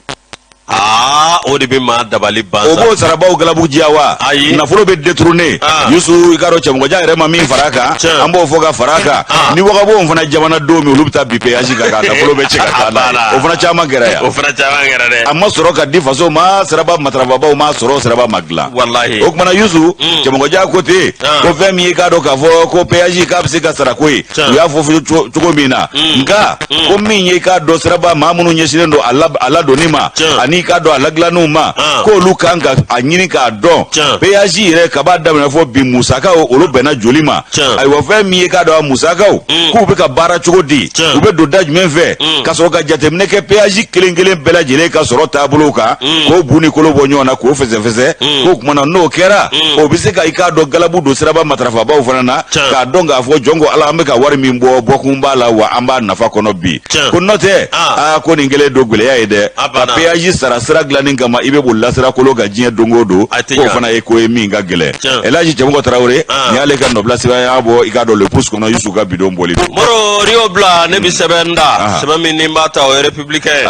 Aa, o de bɛ maa dabali ban. O b'o sarabaw galabu diya wa? Ayi. Nafolo bɛ détourner. Yusu, i k'a dɔn Cɛmɔgɔjan yɛrɛ ma min fara a kan, an b'o fɔ ka fara a kan. Ni wagabonw fana jamana don min, olu bɛ taa bin péage kan k'a nafolo bɛ cɛ ka taa n'a ye. O fana caman kɛra yan. O fana caman kɛra dɛ. A ma sɔrɔ ka di faso ma, siraba matarafabaw ma sɔrɔ, siraba ma dilan. Walahi. O kumana Yusu, Cɛmɔgɔjan ko ten ko fɛn min ye k'a dɔn k'a fɔ ko péage k'a bɛ se ka sara ko ye, u y'a fɔ cogo min na, nka ko min ye k'a dɔn siraba maa minnu ɲɛsinnen don a ladonni ma ani k'a dɔn a ladilanniw ma, k'olu kan ka a ɲini k'a dɔn péage yɛrɛ kab'a daminɛ fo bi musakaw, olu bɛnna joli ma. Ayiwa, fɛn min ye k'a dɔn a musakaw, k'u bɛ ka baara cogo di, u bɛ don da jumɛn fɛ, ka sɔrɔ ka jateminɛ kɛ péage kelen kelen bɛɛ lajɛlen ka sɔrɔ taabolow kan, k'o bu ni kolo bɔ ɲɔgɔn na, k'o fɛsɛfɛsɛ. K'o tuma na n'o kɛra, o bɛ se ka i k'a dɔn galabu don siraba matarafabaw fana na, k'a dɔn k'a fɔ jɔn ko Ala, an bɛ ka wari min bɔ, bɔkun b'a la wa, an b'a nafa kɔnɔ bi. Ko n'o tɛ, aa, ko nin kɛlen don gɛlɛya ye dɛ, ka péage sara sira dilanni kama, i bɛ bolila sira kolo kan diɲɛ don o don, k'o fana ye ko ye min ka gɛlɛn. Elhaji Cɛmɔgɔ Tarawele, nin y'ale ka nɔbila sɛbɛn y'a bɔ i k'a dɔn Le Pouce kɔnɔ, Yusu ka bidon bɔli don. Moro, n'i y'o bila, ne bɛ sɛbɛn da, sɛbɛn min ni n b'a ta, o ye Républicain ye.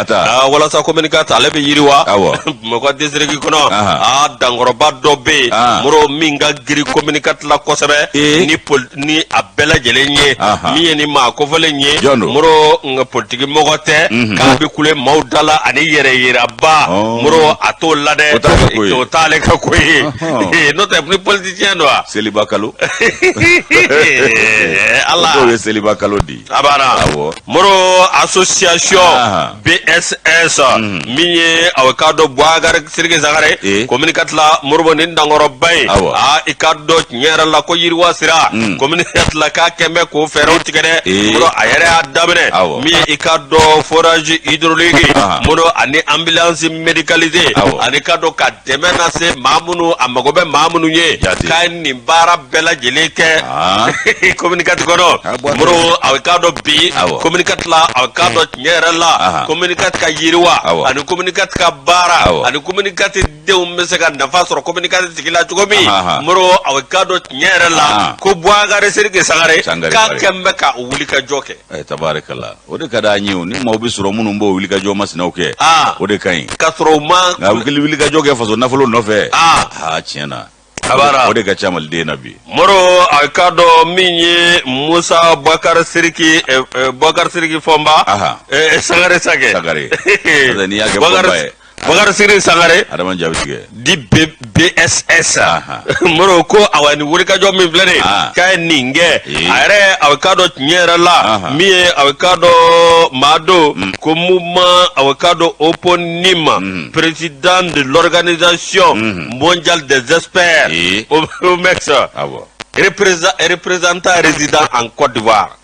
Walasa commune 4, ale bɛ yiriwa Bamakɔ district kɔnɔ. Aa, dankɔrɔba dɔ bɛ yen, Moro, min ka girin commune 4 la kosɛbɛ ni ni a bɛɛ lajɛlen ye. Min ye ni maa kofɔlen ye, Moro, nka politiki mɔgɔ tɛ, k'a bɛ kule maaw da la ani yɛrɛ yiraba. Moro, a t'o la dɛ, o t'ale ka ko ye. N'o tɛ, ni politicien don wa? Seliba kalo. Ala. O ye seliba kalo di. A banna. Moro, association BSS, min ye aw k'a dɔn Boubacar Sidiki Sangare, commune 4 la, Moribo, nin dankɔrɔba ye. Aa, i k'a dɔn tiɲɛ yɛrɛ la ko yiriwa sira commune 4 la, k'a kɛn bɛ k'o fɛɛrɛw tigɛ dɛ. Moro, a yɛrɛ y'a daminɛ min ye i k'a dɔn forage hydraulique, Moro, ani ambulance médicalisée, ani k'a dɔn ka dɛmɛ lase maa minnu a mago bɛ maa minnu ye, k'a ye nin baara bɛɛ lajɛlen kɛ commune 4 kɔnɔ. Moro, a k'a dɔn bi commune 4 la, a k'a dɔn tiɲɛ yɛrɛ la commune 4 ka yiriwa ani commune 4 ka baara ani commune 4 denw bɛ se ka nafa sɔrɔ commune 4 sigi la cogo min. Moro, a k'a dɔn tiɲɛ yɛrɛ la ko Boubacar Sidiki Sangare k'a kɛn bɛ ka wulikajɔ kɛ. Tabarikala, o de ka d'an ye. O ni maaw bɛ sɔrɔ minnu b'o wulikajɔ masinaw kɛ, o de ka ɲi. Ka sɔrɔ u ma nka wulikajɔ kɛ faso nafolo nɔfɛ, aa, tiɲɛ na, Abara. O de ka ca maliden na bi. Moro, a k'a dɔn min ye Musa Bakari Siriki, Bakari Siriki Fɔnba, Sangare Sakɛ. Sangare. N'i y'a kɛ Fɔnba ye. Bakari Siriki Sangare. Adama jaabi tigɛ. Di BSS. Moro ko awa, nin wulikajɔ min filɛ nin ye, k'a ye nin kɛ a yɛrɛ, a k'a dɔn tiɲɛ yɛrɛ la min ye a k'a dɔn maa don ko mouvement, a k'a dɔn éponyme, président de l'organisation mondiale des experts, OMEX, représentant résident en Côte d'Ivoire.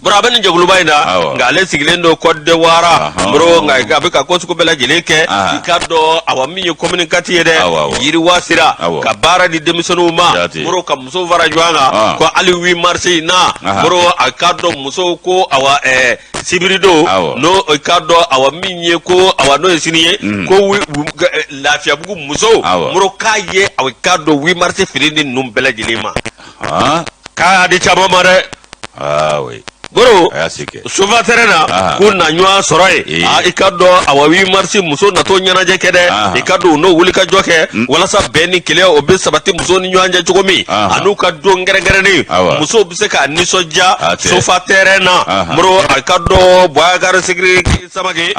Bɔrɔ a bɛ nin jɛkuluba in na, nka ale sigilen don Côte d'Ivoire. Moro, nka a bɛ ka ko sugu bɛɛ lajɛlen kɛ. I k'a dɔn awa, min ye commune 4 ye dɛ, yiriwa sira ka baara di denmisɛnninw ma. Moro, ka musow fara ɲɔgɔn kan ko hali 8 mars in na, Moro, a k'a dɔn musow ko awa, sibiridon n'o, i k'a dɔn awa, min ye ko awa, n'o ye sini ye, ko Lafiyabugu musow, Moro, k'a ye awa, i k'a dɔn 8 mars fini ni ninnu bɛɛ lajɛlen ma, k'a y'a di caman ma dɛ. Ah oui. Moro, A y'a se kɛ. Sofa terrain na, k'u na ɲɔgɔn sɔrɔ yen. I ka dɔn awa, 8 mars muso natɔ ɲɛnajɛ kɛ dɛ. I ka dɔn u n'o wuli ka jɔ kɛ walasa bɛn ni kelenya o bɛ sabati musow ni ɲɔgɔn cɛ cogo min, an'u ka don kɛrɛnkɛrɛnnen, musow bɛ se k'a nisɔndiya Sofa terrain na. Moro, a ka dɔn Boubacar Sidiki Samake,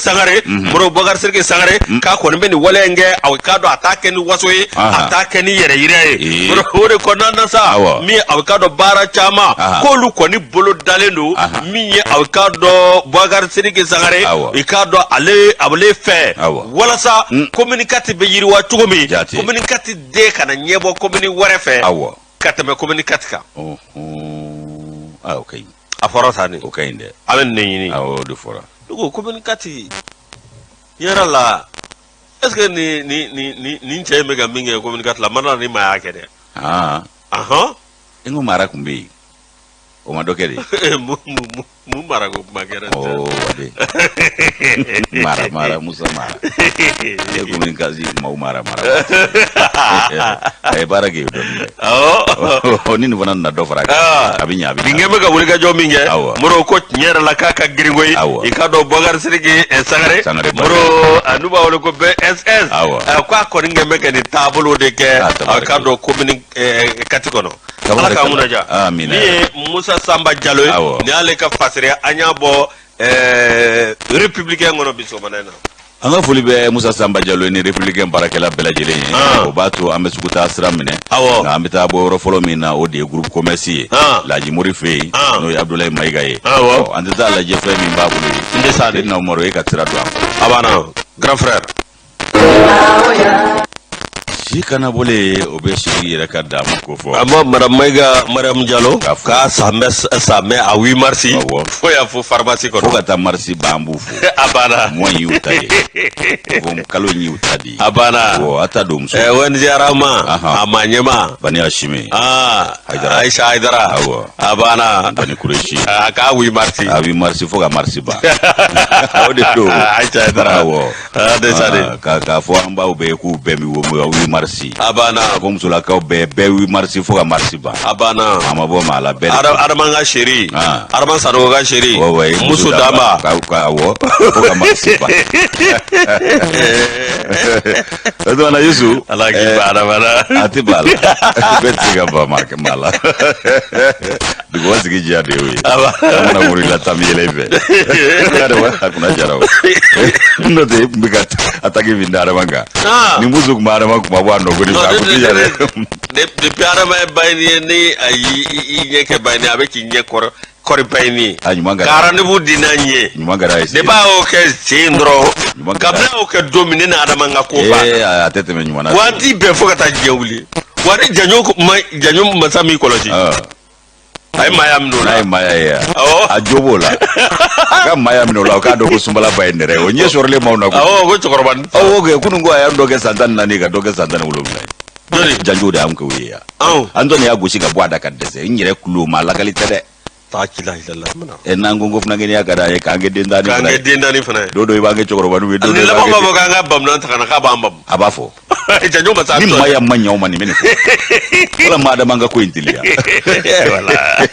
Sangare, Moro, Boubacar Sidiki Sangare, k'a kɔni bɛ nin waleya in kɛ, a k'a dɔn a t'a kɛ ni waso ye, a t'a kɛ ni yɛrɛ yira ye. Moro, o de kɔnɔna na sa, min a k'a dɔn baara caman k'olu kɔni bolo dalen don, min ye a k'a dɔn Boubacar Sidiki Sangare, i k'a dɔn ale fɛ, walasa commune 4 bɛ yiriwa cogo min, commune 4 den kana ɲɛbɔ commune wɛrɛ fɛ ka tɛmɛ commune 4 kan. O ka ɲi. A fɔra tan de. O ka ɲi dɛ. A bɛ nin de ɲini. Awɔ, o de fɔra. Ne ko commune 4 yɛrɛ la, est ce que nin nin nin nin nin cɛ in bɛ ka min kɛ commune 4 la, mana ni maa y'a kɛ dɛ. Ahan. I ko mara tun bɛ yen. O ma dɔ kɛ de. Mun mara ko kuma kɛra? Oh, wade mara mara Musa mara e ko min kasi maaw mara mara, a ye baara kɛ yen dɔɔni dɛ. Awɔ. Ni nin fana nana dɔ fara a kan, Ah. a bɛ ɲɛ, a bɛ Nin ɲɛ. kɛ bɛ ka wulikajɔ min kɛ. Awɔ. Moro ko tiɲɛ yɛrɛ la k'a ka girin koyi. Awɔ. I k'a dɔn Bubakari Sidiki Sangare. Sangare Ba. Moro n'u b'a wele ko BSS. Awɔ. K'a kɔni kɛ bɛ ka nin taabolo de kɛ. Ah, A tabarikala. k'a dɔn commune 4 kɔnɔ. Ala k'an kunna diya. Amina. Min ye Musa Sanba Jalo ye. Awɔ. Nin y'ale ka fasiri an y'a bɔ Républicain kɔnɔ bi sɔgɔmada in na. An ka foli bɛ Musa Sanba Jalo ni Républicain baarakɛla bɛɛ lajɛlen ye. Ah. O b'a to an bɛ sugu taa sira minɛ. Awɔ. Nka an bɛ taa bɔ yɔrɔ fɔlɔ min na, o de ye groupe commerce ye. Ah. Laji Mori fɛ yen. Ah. N'o ye Abdoulaye Mayiga ye. Awɔ. Ɔ, an tɛ taa lajɛ fɛn min b'a bolo ye. N tɛ sa de. Seydina Umaru, e ka sira don an kɔrɔ. A banna, grand frère. Si kana bɔlen, o bɛ sigi yɛrɛ ka damu ko fɔ. An b'a madame Mayiga Mariam Jalo K'a fo. k'a san bɛ san bɛ a 8 mars. Awɔ. Fo y'a fo pharmacie Fo kɔnɔ. ka taa marisi ban, an b'u fo. A banna. Mois in y'u ta ye. Fo kalo in y'u ta di. A banna. Awɔ, a ta don muso. ONG Arama. Ahan. A maa ɲɛma. Bani Hashimi. Ah, Haidara. Aïcha Haidara. Awɔ. A banna. Bani Kureshi. A k'a 8 mars. A 8 mars fo ka marisi ban. O de don. Aïcha Haidara. Awɔ. Ah, ndeysaan. Ah, k'a fɔ an baw bɛɛ ye k'u bɛɛ mi wo 8 mars. A banna. A ko musolakaw bɛɛ bɛɛ 8 mars fo ka marisi ban. A banna. A ma bɔ maa la, bɛɛ de. Adama ka chérie. Ah. Adama Sanogo ka chérie. Ouais, Musu Damba. Ka awɔ fo ka marisi ban. O tuma na Yusu. Ala k'i ba Adama na. A tɛ ban a la, bɛɛ tɛ se ka ban maa maa la. Duguba sigi diya de y'o ye. Aba. An mana wuli la taa mi yɛlɛ i fɛ. Adama a kunna jara o. N'o tɛ e tun bɛ ka attaque min da Adama kan. Ah. Ni muso tun bɛ Adama kuma bɔ a nɔ ko ni Non, fɛ a kun tɛ ɲa dɛ. Depuis Adama ye bayini ye, ni a y'i i ɲɛ kɛ bayini ye, a bɛ k'i ɲɛ kɔrɔ kɔri bayini ye. A ɲuman kɛra. Ka rendez-vous di n'an ye. Ɲuman kɛra ye. Depuis a y'o kɛ sen dɔrɔn. Ɲuman kɛra. Kabini a y'o kɛ don min, ne ni Adama ka ko banna. Ee, a tɛ tɛmɛ ɲuman na. Waati bɛɛ fo ka taa diɲɛ wuli. Wa ni janjo ma janjo masa m'i kɔlɔsi. Ah. A ye maaya minɛ o N'a la. ye maaya ye yan. Awɔ. A jo b'o la. A ka maaya minɛ o la, o k'a dɔn ko sunbala ba ye nɛrɛ ye. O ɲɛ sɔrɔlen maaw na koyi. Awɔ, ko cɛkɔrɔba ni. Awɔ kɛ kunun ko a y'an dɔ kɛ san 14, ka dɔ kɛ san 17 ye. Jɔni? Janjo de y'an kɛ o ye yan. Anw. An tɔ nin y'a gosi ka bɔ a da ka dɛsɛ. N yɛrɛ kulo maa lakali tɛ dɛ. Taa ci la la mana. Ɛ, n'an ko funankɛninya ka d'an ye, k'an kɛ den 10 K'an fana kɛ ye. den 4 fana ye. Don dɔ i b'an kɛ cɛkɔrɔbaninw ye, don Ni dɔ i b'an laban b'a kɛ fɔ k'an ka bamunan ta ka na k'a b'an bamu. A b'a fɔ. Janjo masa. Ni maaya ma ɲɛ aw ma, nin bɛ nin fɔ. Wala maa adama ka ko in teliya. Voilà.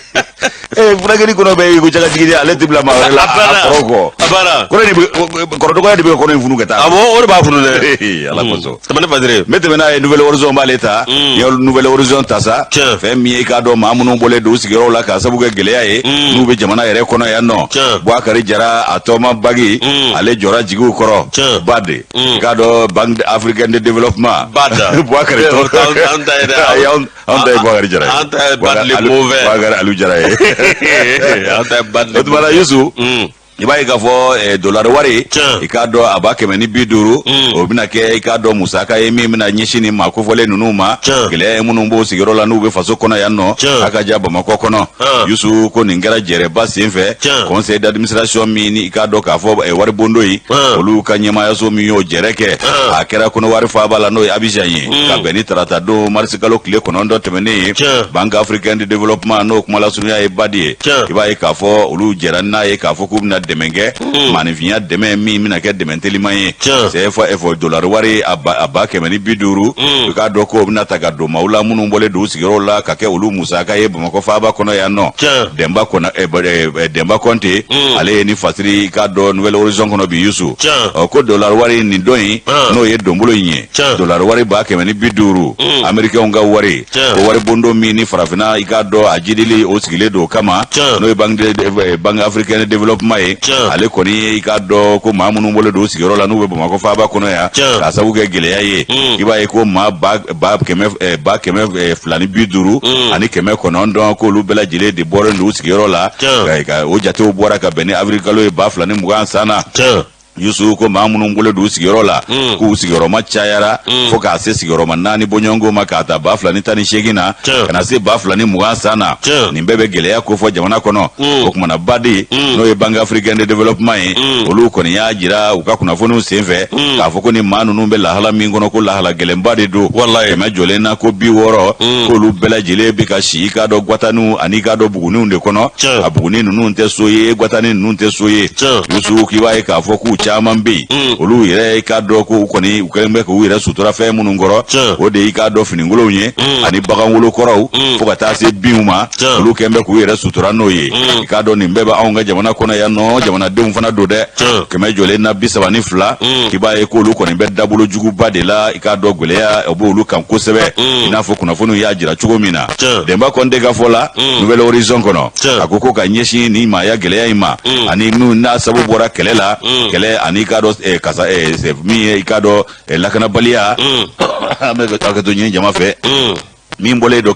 Ee, funankɛni kɔnɔ bɛ i ko jagajigin, ale tɛ bila maa wɛrɛ la A banna. a kɔrɔ kɔ. A banna. Kɔrɔ de bɛ kɔrɔdɔgɔya de bɛ ka kɔnɔ in funu ka taa. Awɔ, o de b'a funu dɛ. Ee, Ala kosɔn. Tɛmɛ ne Fadire. N bɛ tɛmɛ n'a ye, Nouvel Horizon b'ale ta. Ye Nouvel Horizon ta sa. Tiɲɛ. Fɛn min ye, i k'a dɔn maa minnu bɔlen don u sigiyɔrɔw la k'a sababu kɛ gɛlɛya ye n'u bɛ jamana yɛrɛ kɔnɔ yan nɔ. Tiɲɛ. Bubakari Jara a tɔma bagi ale jɔra jigiw kɔrɔ. Tiɲɛ. BAD. I k'a dɔn Banque africaine de développement. BAD. Bubakari Eh, anw ta ye dɛ. Ayi, anw ta ye Bubakari Jara ye. An ta ye BAD le mauvais. Bubakari Aliou Jara ye. An ta ye BAD le O tuma na Yusu. I b'a ye k'a fɔ dolari wari, Tiɲɛ. i k'a dɔn a 150, o bɛna kɛ, i k'a dɔn musaka ye min bɛna ɲɛsin nin maa kofɔlen ninnu ma. Tiɲɛ. Gɛlɛya ye minnu b'o sigiyɔrɔ la n'u bɛ faso kɔnɔ yan nɔ. Tiɲɛ. A ka ja Bamakɔ kɔnɔ. Ah. Yusu ko nin kɛra jɛrɛba sen fɛ. Tiɲɛ. Conseil d'administration min ni i k'a dɔn k'a fɔ wari bondo in, Ah. olu ka ɲɛmaayaso min y'o jɛrɛ kɛ, Ah. a kɛra Kɔnɔwari faaba la, n'o ye Abidjan ye, ka bɛn ni tarata don marisi kalo tile 9 tɛmɛnen ye. Tiɲɛ. Banque africaine de développement, n'o kumalasurunya ye BAD ye, Tiɲɛ. i b'a ye k'a fɔ olu jɛra n'a ye k'a fɔ k'u bɛna dɛmɛ kɛ, maaninfinya dɛmɛ min bɛna kɛ dɛmɛ teliman ye. Tiɲɛ. CFA dolari wari a 150, i k'a dɔn k'o bɛna ta ka don maaw la minnu bɔlen don u sigiyɔrɔw la, ka kɛ olu musaka ye Bamakɔ faaba kɔnɔ yan nɔ. Tiɲɛ. Dɛnba kɔnɔ Dɛnba Kɔnte, ale ye ni fasiri, i k'a dɔn Nouvel Horizon kɔnɔ bi Yusu. Tiɲɛ. Ɔ, ko dolari wari nin don in, Ah. n'o ye donbolo in ye, Tiɲɛ. dolari wari 150, américains ka wari, Tiɲɛ. ko wari bondo min ni farafinna, i k'a dɔn a jidili o sigilen don o kama, Tiɲɛ. n'o ye banque africaine de développement ye. Tiɲɛ. Ale kɔni ye, i k'a dɔn ko maa minnu bɔlen don u sigiyɔrɔ la n'u bɛ Bamakɔ faaba kɔnɔ yan, Tiɲɛ. k'a sababu kɛ gɛlɛya ye, i b'a ye ko maa ba kɛmɛ 250 ani 900, k'olu bɛɛ lajɛlen de bɔlen don u sigiyɔrɔ la. Tiɲɛ. O jatew bɔra ka bɛn ni avril kalo ye 2020 san na. Tiɲɛ. Yusu ko maa minnu bɔlen don u sigiyɔrɔ la k'u sigiyɔrɔma cayara fo k'a se sigiyɔrɔma naani bɔɲɔgɔnko ma k'a ta 2018 na ka na se 2020 san na. Nin bɛɛ bɛ gɛlɛya kofɔ jamana kɔnɔ. O kumana BAD, n'o ye Banque africaine de développement ye, olu kɔni y'a jira u ka kunnafoniw senfɛ k'a fɔ ko ni maa ninnu bɛ lahala min kɔnɔ, ko lahala gɛlɛnba de don. 100 jɔlen na ko 60, k'olu bɛɛ lajɛlen bɛ ka si i k'a dɔn gwataniw ani i k'a dɔn buguniw de kɔnɔ. A buguni ninnu tɛ so ye, gwatani ninnu tɛ so ye. Yusu k'i b'a ye k'a fɔ k'u caman bɛ yen, olu yɛrɛ i k'a dɔn ko u kɔni u kɛlen bɛ k'u yɛrɛ sutura fɛn minnu kɔrɔ, o de i k'a dɔn finikolonw ye ani bagan wolokɔrɔw fo ka taa se binw ma. Olu kɛlen bɛ k'u yɛrɛ sutura n'o ye. I k'a dɔn nin bɛɛ bɛ anw ka jamana kɔnɔ yan nɔ, jamanadenw fana don dɛ. 100 jɔlen na 32, k'i b'a ye k'olu kɔni bɛ dabolo juguba de la. I k'a dɔn gɛlɛya o b'olu kan kosɛbɛ, i n'a fɔ kunnafoniw y'a jira cogo min na. Denba Kɔnte ka fɔ la Nouvel Horizon kɔnɔ, a ko ko ka ɲɛsin nin maaya gɛlɛya in ma ani min n'a sabu bɔra kɛlɛ la, kɛlɛ ani i k'a dɔn kasa min ye i k'a dɔn lakanabaliya, an bɛ hakɛto ɲini jama fɛ, min bɔlen don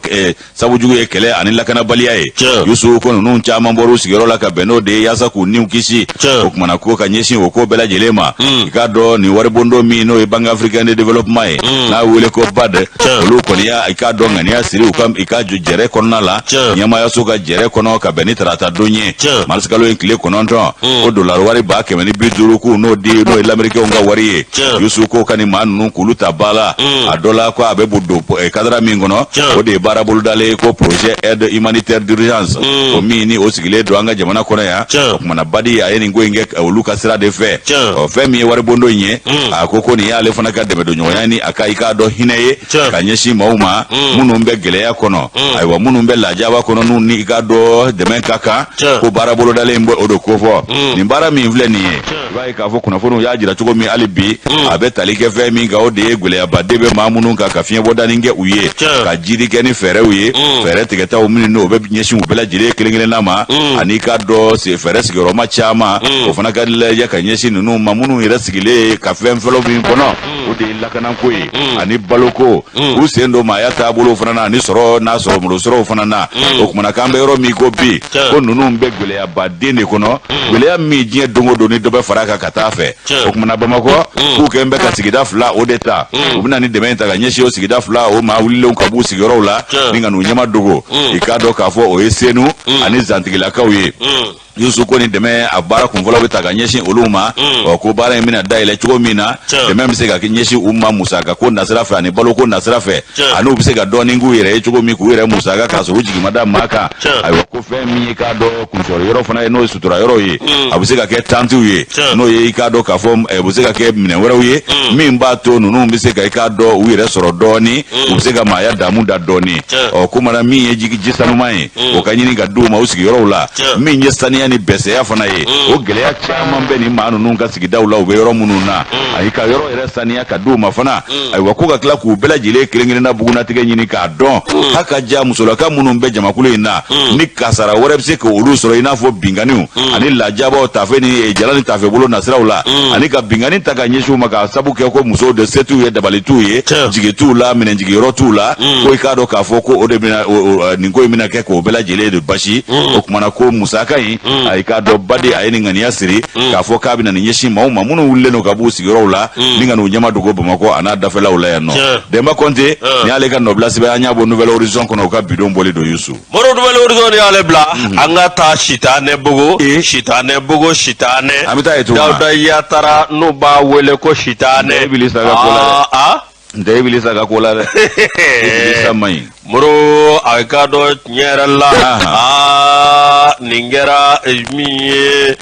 sabu jugu ye kɛlɛ ani lakanabaliya ye. Yusu ko ninnu caman bɔra u sigiyɔrɔ la ka bɛn n'o de ye yaasa k'u niw kisi. O kumana ko ka ɲɛsin o ko bɛɛ lajɛlen ma, i k'a dɔn nin waribondo min n'o ye Banque africaine de développement ye, n'a wele ko BAD, olu kɔni y'a i k'a dɔn ŋaniya siri u ka i ka jɛrɛ kɔnɔna la, ɲɛmaayaso ka jɛrɛ kɔnɔ, ka bɛn ni tarata don ye, marisikalo in tile 9, ko dolari wari 150,000 k'u n'o di, n'o ye lamerikɛnw ka wari ye. Yusu ko ka nin maa ninnu k'olu ta ba la. A dɔ la ko a bɛ don kadara min kɔnɔ, o de ye baara bolodalen ye ko projet aide humanitaire d'urgence, o min ni o sigilen don an ka jamana kɔnɔ yan. O kumana BAD a ye nin ko in kɛ olu ka sira de fɛ. Ɔ fɛn min ye waribondo in ye, a ko ko nin y'ale fana ka dɛmɛdonɲɔgɔnya ni a ka i k'a dɔn hinɛ ye ka ɲɛsin maaw ma minnu bɛ gɛlɛya kɔnɔ, ayiwa minnu bɛ lajaba kɔnɔ, n'u ni i k'a dɔn dɛmɛ ka kan. Ko baara bolodalen bɛ o de kofɔ. Nin baara min filɛ nin ye, i b'a ye k'a fɔ kunnafoniw y'a jira cogo min, hali bi a bɛ tali kɛ fɛn min kan, o de ye gɛlɛyabaden bɛ maa minnu kan, ka fiɲɛbɔdani kɛ u ye, ka jidi kɛ ni fɛɛrɛw ye, fɛɛrɛ tigɛtaw minnu n'o bɛ ɲɛsin u bɛɛ lajɛlen kelen kelenna ma, ani k'a dɔn fɛɛrɛ sigiyɔrɔma caman, o fana ka lajɛ ka ɲɛsin ninnu ma minnu yɛrɛ sigilen ka fɛn fɔlɔ min kɔnɔ, o de ye lakanako ye ani baloko, k'u sen don maaya taabolo fana na ani sɔrɔ n'a sɔrɔ malo sɔrɔw fana na. O kumana k'an bɛ yɔrɔ min ko bi, ko ninnu bɛ gɛlɛyabaden de kɔnɔ, gɛlɛya min diɲɛ don o don ni dɔ bɛ fara a kan ka taa fɛ. O kumana Bamakɔ, k'u kɛn bɛ ka sigida fila o de ta, u bɛna ni dɛmɛ in ta ka ɲɛsin o sigida fila o maa wulilenw ka b'u sigiyɔrɔw la ni ka n'u ɲɛma dogo. I k'a dɔn k'a fɔ o ye Senu ani Zantigilakaw ye. Yusu ko nin dɛmɛ a baara kunfɔlɔ bɛ ta ka ɲɛsin olu ma. Ɔ ko baara in bɛna dayɛlɛ cogo min na, dɛmɛ bɛ se ka ɲɛsin u ma musaka ko nasira fɛ ani balo ko nasira fɛ, ani u bɛ se ka dɔɔnin k'u yɛrɛ ye cogo min k'u yɛrɛ musaka k'a sɔrɔ u jigi ma da maa kan. Ayiwa ko fɛn min ye k'a dɔn kunsɔrɔ yɔrɔ fana ye, n'o ye sutura yɔrɔ ye, a bɛ se ka kɛ tantiw ye, n'o ye i k'a dɔn k'a fɔ bɛ se ka kɛ minɛn wɛrɛw ye min b'a to ninnu bɛ se ka i k'a dɔn u yɛrɛ sɔrɔ dɔɔnin, u bɛ se ka maaya damu da dɔɔnin. Ɔ ko mana min ye ji sanuman ye, o ka ɲini ka d'u ma u sigiyɔrɔw la, min ye saniya ni bɛsɛya fana ye, o gɛlɛya caman bɛ nin maa ninnu ka sigidaw la, u bɛ yɔrɔ minnu na, ayi ka yɔrɔ yɛrɛ saniya ka d'u ma fana. Ayiwa ko ka tila k'u bɛɛ lajɛlen kelen kelenna bugunnatigɛ ɲini k'a dɔn, h'a ka ja musolaka minnu bɛ jamakulu in na, ni kasara wɛrɛ bɛ se k'olu sɔrɔ, i n'a fɔ binkanniw ani lajabaw tafe ni jala ni tafe bolo nasiraw la, ani ka binkanni ta ka ɲɛsin u ma k'a sabu kɛ ko musow de se t'u ye, dabali t'u ye, jigi t'u la, minɛnjigiyɔrɔ t'u la, ko i k'a dɔn k'a fɔ ko o de bɛna nin ko in bɛna kɛ k'o bɛɛ lajɛlen de basi. O kumana ko musaka in, a i k'a dɔn BAD a ye nin ŋaniya siri k'a fɔ k'a bɛna nin ɲɛsin maaw ma minnu wulilen don ka b'u sigiyɔrɔw la ni ka n'u ɲɛma dogo Bamakɔ a n'a dafɛlaw la yan nɔ. Denba Kɔnte ni y'ale ka nɔbila sɛbɛn, an y'a bɔ Nouvel Horizon kɔnɔ, u ka bidon bɔli don Yusu. Moro, Nouvel Horizon de y'ale bila. An ka taa sitanɛ bogo, sitanɛ bogo, sitanɛ. An bɛ taa yen tuguni. Dawuda Yatara n'u b'a wele ko sitanɛ. Ibilisa ka ko la dɛ. N tɛ Ibilisa ka ko la dɛ, Ibilisa man ɲi. Moro, a k'a dɔn tiɲɛ yɛrɛ la, aa nin kɛra min ye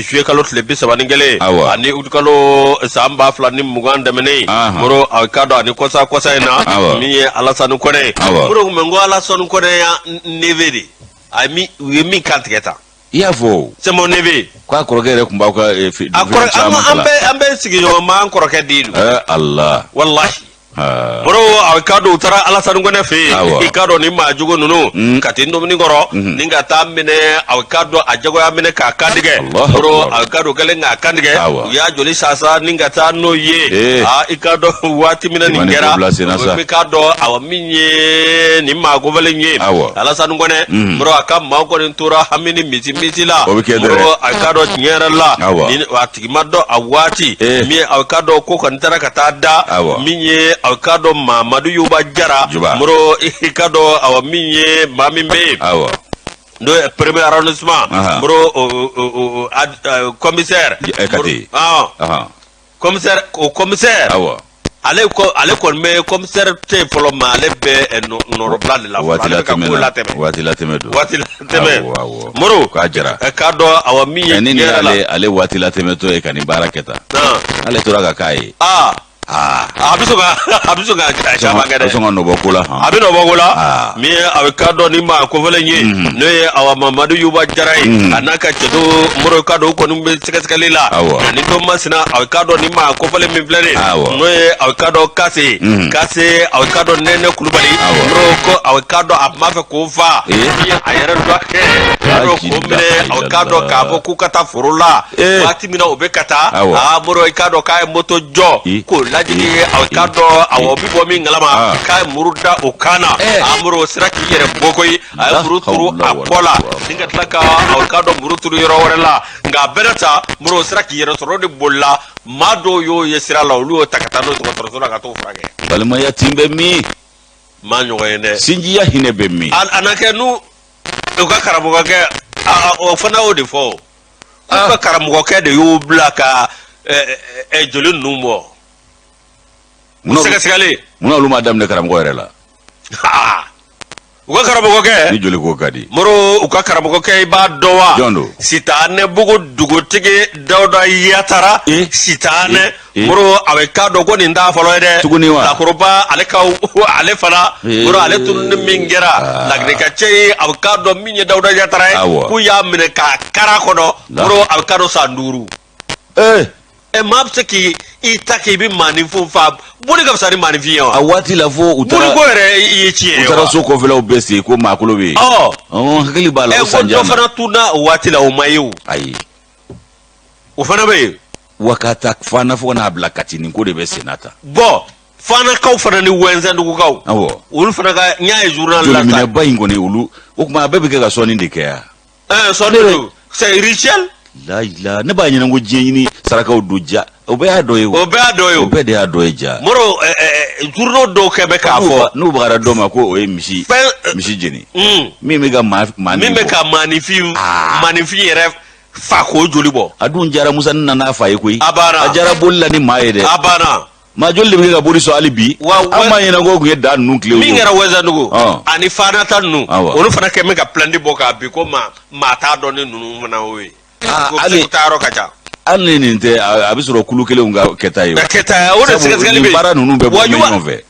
juillet kalo tile 31 ani août kalo san 2020 tɛmɛnen. Moro, a k'a dɔn ani kɔsa kɔsa in na, min ye Alasani Kɔnɛ ye. Moro, kun bɛ n ko Alasani Kɔnɛ ya neveu de a ye, u ye min kan tigɛ tan. I y'a fɔ. C'est mon neveu. K'a kɔrɔkɛ yɛrɛ tun b'aw ka a kɔrɔ, an bɛɛ an bɛɛ sigiɲɔgɔn ma, an kɔrɔkɛ den don. Ala. Walahi. Moro, a k'a dɔn u taara Alasani Kɔnɛ fɛ yen, i k'a dɔn ni maa jugu ninnu Kati Ntominikɔrɔ ni ka taa minɛ, a k'a dɔn a jagoya minɛ k'a kantigɛ. Moro, a k'a dɔn kɛlen k'a kantigɛ, u y'a joli sasa ni ka taa n'o ye. Aa, i k'a dɔn waati min na nin kɛra, i k'a dɔn awa min ye nin maa kofɔlen ye, Alasani Kɔnɛ, Moro, a ka maaw kɔni tora hami ni misi misi la. Moro, a k'a dɔn tiɲɛ yɛrɛ la, a tigi ma dɔn a waati min a k'a dɔn ko kɔni taara ka taa da min ye, a k'a dɔn Mamadu Yuba Jara. Moro, i k'a dɔn awa min ye maa min bɛ yen, n'o ye premier arrondissement, Moro, commissaire, commissaire, o commissaire, ale ko ale kɔni bɛ commissaire tɛ yen fɔlɔ, mais ale bɛ nɔrɔbila de la fɔlɔ, ale bɛ ka ko latɛmɛ. Waati latɛmɛ don. Waati latɛmɛ, Moro. K'a jara. K'a dɔn awa min ye. Ni nin y'ale ale waati latɛmɛtɔ ye ka nin baara kɛ tan, ale tora ka k'a ye. Aa, a bɛ sɔn ka a bɛ sɔn ka caman kɛ dɛ. A bɛ sɔn ka nɔbɔ ko la hɔn. A bɛ nɔbɔ ko la. Min ye a bɛ k'a dɔn ni maa kofɔlen ye, n'o ye awa Mamadu Yuba Jara ye, a n'a ka cɛdenw, Moro, k'a dɔn u kɔni bɛ sɛgɛsɛgɛli la. Nka ni don masina, a bɛ k'a dɔn ni maa kofɔlen min filɛ nin ye, n'o ye a bɛ k'a dɔn Kase Kase, a bɛ k'a dɔn Nɛnɛ Kulubali, Moro, ko a bɛ k'a dɔn a tun b'a fɛ k'o faa, min ye a yɛrɛ dɔ kɛ, Moro, k'o minɛ, a bɛ k'a dɔn k'a fɔ k'u ka taa foro la. Waati min na u bɛ ka taa, aa Moro, i k'a dɔn k'a ye moto jɔ k'o lajigin, a k'a dɔn awɔ bi bɔ min kalama, k'a ye muru da o kan na. A Moro sera k'i yɛrɛ bɔ koyi, a ye muru turu a kɔ la ni ka tila ka a k'a dɔn muru turu yɔrɔ wɛrɛ la. Nka a bɛɛ ta, Moro sera k'i yɛrɛ sɔrɔ, o de bolila. Maa dɔw y'o ye sira la, olu y'o ta ka taa n'o dɔgɔtɔrɔso la ka t'o furakɛ. Balimaya tin bɛ min? Maa ɲɔgɔn ye dɛ. Sinjiya hinɛ bɛ min? A na kɛ n'u u ka karamɔgɔkɛ, o fana y'o de fɔ, o k'u ka karamɔgɔkɛ de y'u bila ka joli ninnu bɔ. Sɛgɛsɛgɛli. Munna olu ma daminɛ karamɔgɔ yɛrɛ la? U ka karamɔgɔkɛ. Ni joli ko ka di. Moro, u ka karamɔgɔkɛ, i b'a dɔn wa? Jɔn don? Sitanɛbugu dugutigi Dawuda Yatara. Sitanɛ, Moro, a bɛ k'a dɔn ko nin t'a fɔlɔ ye dɛ. Tuguni wa? Lakoroba, ale ka ale fana, Moro, ale tununi min kɛra laginɛka cɛ ye, a bɛ k'a dɔn min ye Dawuda Yatara ye, k'u y'a minɛ k'a kara kɔnɔ, Moro, a bɛ k'a dɔn san 5. Ɛ, maa bɛ se k'i i ta k'i bɛ maaninfin fa, boli ka fisa ni maaninfin ye wa? A waati la fo u taara boli ko yɛrɛ i ye ci ye. U taara so kɔfɛlaw bɛɛ sen ko maakolo bɛ yen. Ɔ, hakili b'a la o san jan na. Ɛ, ko dɔ fana tunna o waati la, o ma ye o. Ayi. O fana bɛ yen. Wa ka taa Fana fo ka n'a bila Kati, nin ko de bɛ sen na tan. Bɔn, Fanakaw fana ni Wɛnzɛndugukaw. Awɔ. Olu fana ka n y'a ye journal la. Joliminɛba in kɔni, olu o tuma a bɛɛ bɛ kɛ ka sɔnni de kɛ yan. Ɛɛ, sɔnni don, c'est rituel. Layila, ne b'a ɲɛna ko diɲɛ ɲini sarakaw don ja, o bɛɛ y'a dɔ ye o. O bɛɛ y'a dɔ ye o. O bɛɛ de y'a dɔ ye ja. Moro, journaux dɔw kɛ bɛ k'a fɔ. N'u bagara dɔ ma ko o ye misi fɛn misi jeni. Min bɛ ka maa maa min bɛ ka maaninfin maaninfin yɛrɛ fa k'o joli bɔ. A dun jara Musa nana fa ye koyi. A banna. A jara boli la ni maa ye dɛ. A banna. Maa joli de bɛ kɛ ka boli sɔn hali bi? Wa an b'a ɲɛna ko tun ye da ninnu tile. Min kɛra Wɛnzɛndugu ani Fanata ninnu, olu fana kɛ bɛ ka plainte bɔ k'a bin ko maa maa t'a dɔn ni ninnu fana y'o ye. Hali taa yɔrɔ ka ca. Hali ni nin tɛ, a bɛ sɔrɔ kulu kelenw ka kɛta ye. Kɛta ye o de, sɛgɛsɛgɛli bɛ yen. Baara ninnu bɛɛ bɔ ɲɔgɔn fɛ.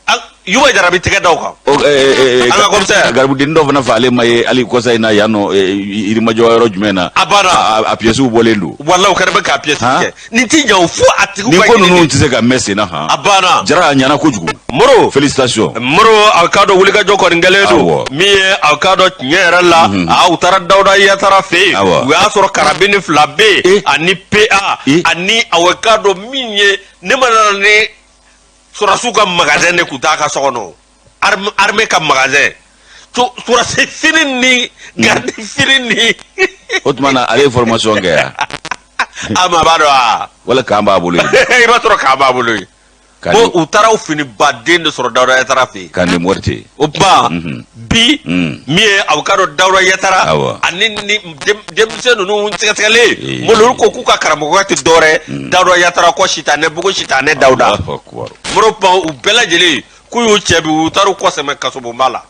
Yuba Jara bɛ tɛgɛ da o kan. An ka commissaire. Garibudennin dɔ fana faalen ma ye hali kɔsa in na yan nɔ, Yirimajɔ yɔrɔ jumɛn na. A banna. A pièces bɔlen don. Walahi, o kɛra bɛ k'a pièces kɛ. Nin ti ɲɛ o, fo a tigiw ka. Nin ko ninnu tɛ se ka mɛn sen na han. A banna. Jara, a ɲɛna kojugu. Moro. Félicitations. Moro, a k'a dɔn wulikajɔ kɔni kɛlen don. Min ye a k'a dɔn tiɲɛ yɛrɛ la. A u taara Dawuda Yatara fɛ yen. U y'a sɔrɔ karabini 2 bɛ yen. Ani PA. Ani a k'a dɔn min ye ne ma nana ni sɔrɔdasiw ka magasin de tun t'a ka so kɔnɔ, armée ka magasin, sɔrɔdasi fini ni garde fini ni. O tuma na ale ye formation kɛ yan. A ma b'a dɔn wa. Wala k'an b'a bolo yen. I b'a sɔrɔ k'an b'a bolo yen. Ko u taara fini baden de sɔrɔ Dawuda Yatara fɛ yen. Camp de morte. O tuma bi, min ye a k'a dɔn Dawuda Yatara ani ni denmisɛn ninnu sɛgɛsɛgɛlen, Moro, olu ko k'u ka karamɔgɔya tɛ dɔwɛrɛ Dawuda Yatara kɔ, sitanɛ bugu, sitanɛ Dawuda. Moro, pan u bɛɛ lajɛlen k'u y'u cɛ bi, u taara u kɔ sɛmɛ kasobonba la.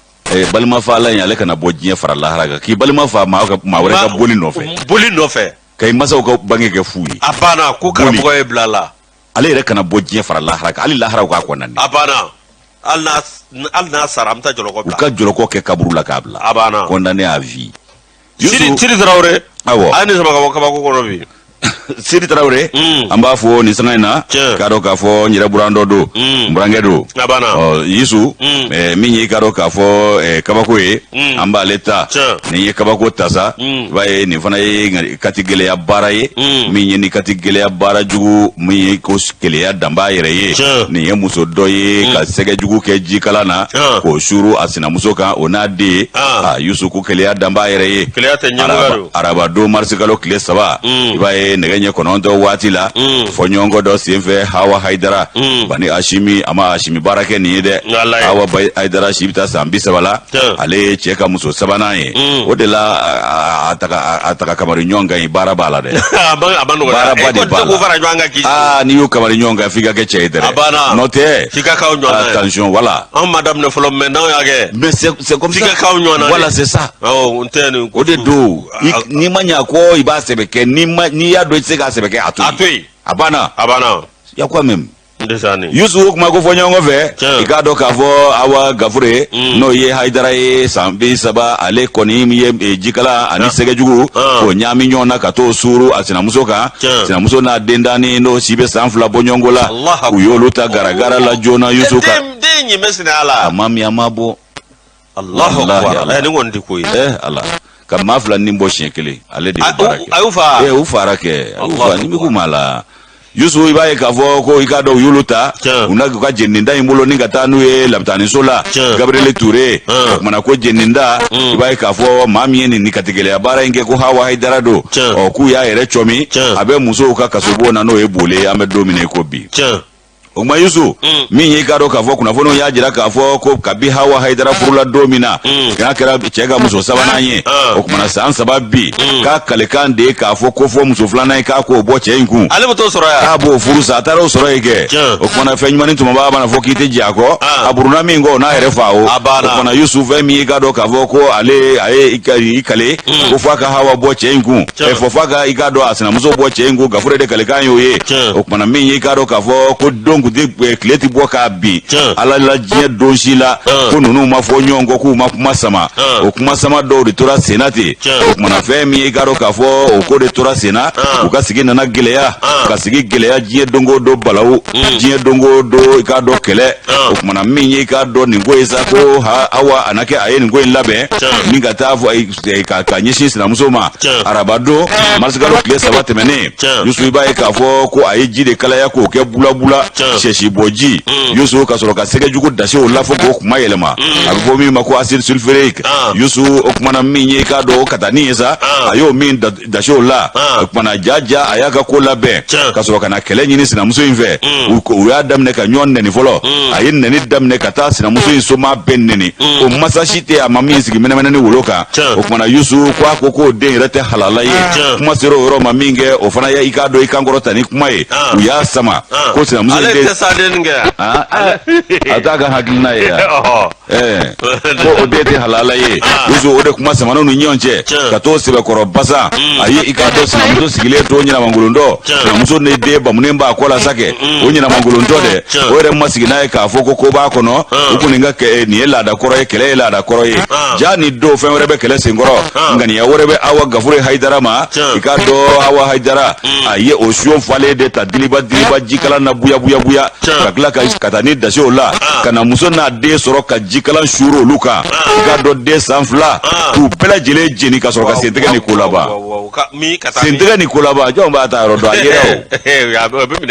Balima fa la in, ale kana bɔ diɲɛ fara lahara kan k'i balima fa maa wɛrɛ ka boli nɔfɛ. Boli nɔfɛ. Ka i masaw ka bange kɛ fu ye. A banna ko karamɔgɔ ye bila la. Ale yɛrɛ kana bɔ diɲɛ fara lahara kan, hali lahara k'a kɔnɔna. A banna, hali n'a sara, an bɛ taa jɔlɔkɔ bila. U ka jɔlɔkɔ kɛ kaburu la k'a bila. A banna. Condamné à vie. Sidi Sidi Tarawele. Awɔ. A ye nin sama ka bɔ kabako kɔnɔ bi. Sidi Tarawele, an b'a fo nin sanga in na. K'a dɔn k'a fɔ n yɛrɛ buran dɔ don, n burankɛ don. A banna. Ɔ Yusu, min ye i k'a dɔn k'a fɔ kabako ye, an b'ale ta. Ni ye kabako ta sa, i b'a ye nin fana ye kati gɛlɛya baara ye, min ye ni kati gɛlɛya baara jugu min ye ko keleya dan b'a yɛrɛ ye. Nin ye muso dɔ ye ka sɛgɛ jugu kɛ jikalan na k'o suuru a sinamuso kan, o n'a den ye. A Yusu, ko keleya dan b'a yɛrɛ ye. Keleya tɛ ɲɛmɔgɔya don. Arabadon marisikalo tile 3, i b'a ye nɛgɛ ɲɛ 9 waati la, fɔɲɔgɔnkɔ dɔ senfɛ, Hawa Hayidara Bani Asimi, a ma Asimi baara kɛ nin ye dɛ. Hawa Hayidara si bɛ taa san 30 la. Ale ye cɛ ka muso sabanan ye. O de la a taga kamari ɲɔgɔn kan, baara b'a la dɛ. Baaraba de b'a la. Aa, n'i y'o kamari ɲɔgɔn kan, f'i ka kɛ cɛ ye dɛ. N'o tɛ, f'i ka k'aw ɲɔgɔn ye. Attention, voilà. Anw ma daminɛ fɔlɔ, mais n'anw y'a kɛ. Mais c'est comme ça. F'i ka k'aw ɲɔgɔn na. Voilà, c'est ça. Awɔ, n tɛ nin. O de don, n'i ma ɲɛ a kɔ, i b'a sɛbɛ kɛ. N'i y'a dɔn i tɛ se k'a sɛbɛ kɛ, a to yen. A to yen. A banna. A banna. Y a quoi même? Ndesani. Yusu, o kuma ko fɔ ɲɔgɔn fɛ, i k'a dɔn k'a fɔ Awa Gafure, n'o ye Hayidara ye, san 30, ale kɔni ye jikala ani sɛgɛjugu k'o ɲaami ɲɔgɔn na ka t'o suuru a sinamuso kan. Sinamuso n'a den daani, n'o si bɛ san 2 bɔɲɔgɔnko la, u y'olu ta garagara la joona. Yusu ka den ɲi bɛ sinaya la. A ma min, a ma bɔ. Allahu akbar, nin kɔni tɛ ko ye. Ala ka maa fila nin bɔ siɲɛ kelen, ale de ye baara kɛ. A y'u fa. U fara kɛ, a y'u fa ni bɛ k'u ma la. Yusu, i b'a ye k'a fɔ ko i k'a dɔn u y'olu ta, u na u ka jeninda in bolo ni ka taa n'u ye lapitaniso la, Gabriel Touré. O kumana ko jeninda, i b'a ye k'a fɔ maa min ye nin ni katigɛlɛya baara in kɛ, ko Hawa Hayidara don. Ɔ, k'u y'a yɛrɛ cɔmi, a bɛ musow ka kasobon na, n'o ye Bole ye, an bɛ don min na i ko bi. O kuma Yusu, min y'i k'a dɔn k'a fɔ kunnafoniw y'a jira k'a fɔ ko kabi Hawa Hayidara furula don min na, n'a kɛra cɛ ka muso sabanan ye, o kumana san 3 bi, k'a kalekan de ye k'a fɔ ko fɔ muso filanan ye k'a k'o bɔ cɛ in kun. Ale bɛ t'o sɔrɔ yan. K'a b'o furu sa, a taara o sɔrɔ yen kɛ. O kumana fɛn ɲuman ni tumaba mana fɔ k'i tɛ jɛ a kɔ, a burunna min kɔ, o n'a yɛrɛ fa o. A banna. O kumana Yusu, fɛn min y'i k'a dɔn k'a fɔ ko ale a ye i kale ko f'a ka Hawa bɔ cɛ in kun, fɔ f'a ka i k'a dɔn a sinamuso bɔ cɛ in kun, Gafure de kalekan y'o ye. O kumana min y'i k'a dɔn k'a fɔ ko don kun tɛ tile tɛ bɔ k'a bin Ala la diɲɛ don si la ko ninnu ma fɔ ɲɔgɔn kɔ, k'u ma kuma sama. O kuma sama dɔw de tora senna ten. O kumana fɛn min y'i k'a dɔn k'a fɔ o ko de tora senna, u ka sigi nana gɛlɛya, ka sigi gɛlɛya diɲɛ don o don balawu, diɲɛ don o don i k'a dɔn kɛlɛ. O kumana min y'i k'a dɔn nin ko ye sa, ko ha Awa a na kɛ a ye nin ko in labɛn ni ka taa fɔ ka ɲɛsin sinamuso ma arabadon marisikalo tile 3 tɛmɛnen. Yusu, i b'a ye k'a fɔ ko a ye ji de kalaya k'o kɛ bulabula, sɛsibɔ ji, Yusu, ka sɔrɔ ka sɛgɛjugu dasi o la fo k'o kuma yɛlɛma, a bɛ fɔ min ma ko acide sulfurique. Yusu, o kumana min ye i k'a dɔn o katani ye sa, a y'o min dasi o la. O kumana jaja a y'a ka ko labɛn ka sɔrɔ ka na kɛlɛ ɲini sinamuso in fɛ. U y'a daminɛ ka ɲɔgɔn nɛni fɔlɔ. A ye nɛni daminɛ ka taa sinamuso in soma bɛɛ nɛni, o masa si tɛ a ma min sigi mɛnɛmɛnɛ ni wolo kan. O kumana Yusu ko a ko k'o den yɛrɛ tɛ halala ye. Kuma sera o yɔrɔ ma min kɛ, o fana ye i k'a dɔn i kan kɔrɔta ni kuma ye, u y'a sama ko sinamuso in den. Ale tɛ sa den kɛ. A t'a ka hakilina ye yan. Ko o den tɛ halala ye. Yusu, o de kuma samanaw ni ɲɔgɔn cɛ ka t'o sɛbɛkɔrɔ basa. A ye i k'a dɔn sinamuso sigilen to ɲɛnamangolontɔ, sinamuso ni den bamunen b'a kɔ la sa kɛ, o ɲɛnamangolontɔ dɛ, o yɛrɛ ma sigi n'a ye k'a fɔ ko ko b'a kɔnɔ. U kɔni ka nin ye laada kɔrɔ ye, kɛlɛ ye laada kɔrɔ ye. Ja ni don fɛn wɛrɛ bɛ kɛlɛ senkɔrɔ, ŋaniya wɛrɛ bɛ Awa Gafure Hayidara ma. I k'a dɔn Awa Hayidara, a ye o siyon falen de ta diliba diliba jikalan na buya buya buya, ka tila ka taa ni dasi o la, ka na muso n'a den sɔrɔ ka jikalan suuru olu kan. I k'a dɔn den san 2, k'u bɛɛ lajɛlen jeni ka sɔrɔ ka sentigɛ ni ko laban, sentigɛ ni ko laban. Jɔn b'a ta yɔrɔ dɔn? A yera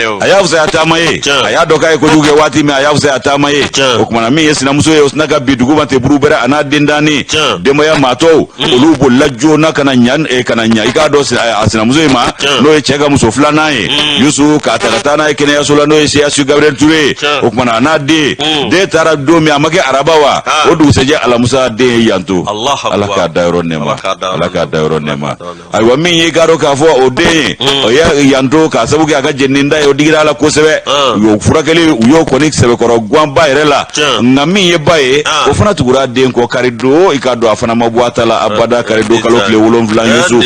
o, a y'a fisaya taama ye. A y'a dɔn k'a ye kojugu kɛ waati min, a y'a fisaya taama ye. O kumana min ye sinamuso ye, o sina ka bin dugu ma ten burubɛrɛ, a n'a den daani denbaya maatɔw, olu bolila joona ka na ɲa, ka na ɲa i k'a dɔn a sinamuso in ma, n'o ye cɛ ka muso filanan ye. Yusu, k'a ta ka taa n'a ye kɛnɛyaso la, n'o ye CHU Gabriel Touré ye. O kumana a n'a den, den taara don min, a ma kɛ araba wa, o dugusɛjɛ alamusa, den ye yanto. Ala k'a dayɔrɔ nɛɛma, Ala k'a dayɔrɔ nɛɛma. Ayiwa, min ye k'a dɔn k'a fɔ o den ye, o ye yanto k'a sababu kɛ a ka jeninda ye, o digira a la kosɛbɛ. U y'o furakɛli, u y'o kɔni sɛbɛkɔrɔ ganba yɛrɛ la. Nka min ye ba ye, o fana tugura den kɔ kari don. I k'a dɔn a fana ma bɔ a ta la abada, kari don kalo tile 7. Yusu,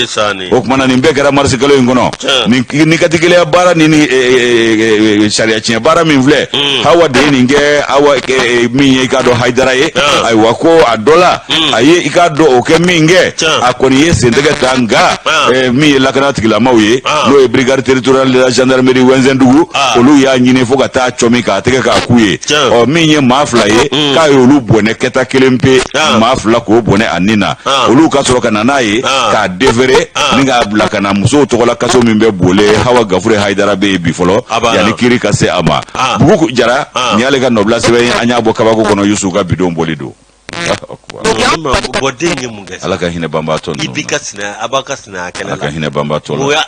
o kumana nin bɛɛ kɛra marisi kalo in kɔnɔ. Nin ni katigɛlɛya baara ni sariya. tiɲɛ baara min filɛ, Hawa de ye nin kɛ. Hawa min ye i k'a dɔn Hayidara ye, ayiwa, ko a dɔ la a ye i k'a dɔn o kɛ min kɛ, a kɔni ye sentɛgɛ ta. Nka min ye lakana tigilamaw ye, n'o ye brigade territoriale de la gendarmerie Wɛnzɛndugu, olu y'a ɲini fo ka taa cɔmi k'a tɛgɛ k'a k'u ye. Ɔ, min ye maa fila ye, k'a ye olu bɔnɛ kɛta kelen pe, maa fila k'o bɔnɛ a ni na. Olu ka sɔrɔ ka na n'a ye k'a defere ni k'a bila ka na musow tɔgɔla kaso min bɛ Bole. Hawa Gafure Hayidara bɛ yen bi fɔlɔ yanni kiri ka se a ma. Bugu Jara, nin y'ale ka nɔbila sɛbɛn ye. An y'a bɔ kabako kɔnɔ. Yusu ka bidon bɔli don. Bɔn, den ye mun kɛ? Ala ka hinɛ banbaatɔ. I b'i ka sinaya, a b'a ka sinaya kɛlɛ la. Ala ka hinɛ banbaatɔ la.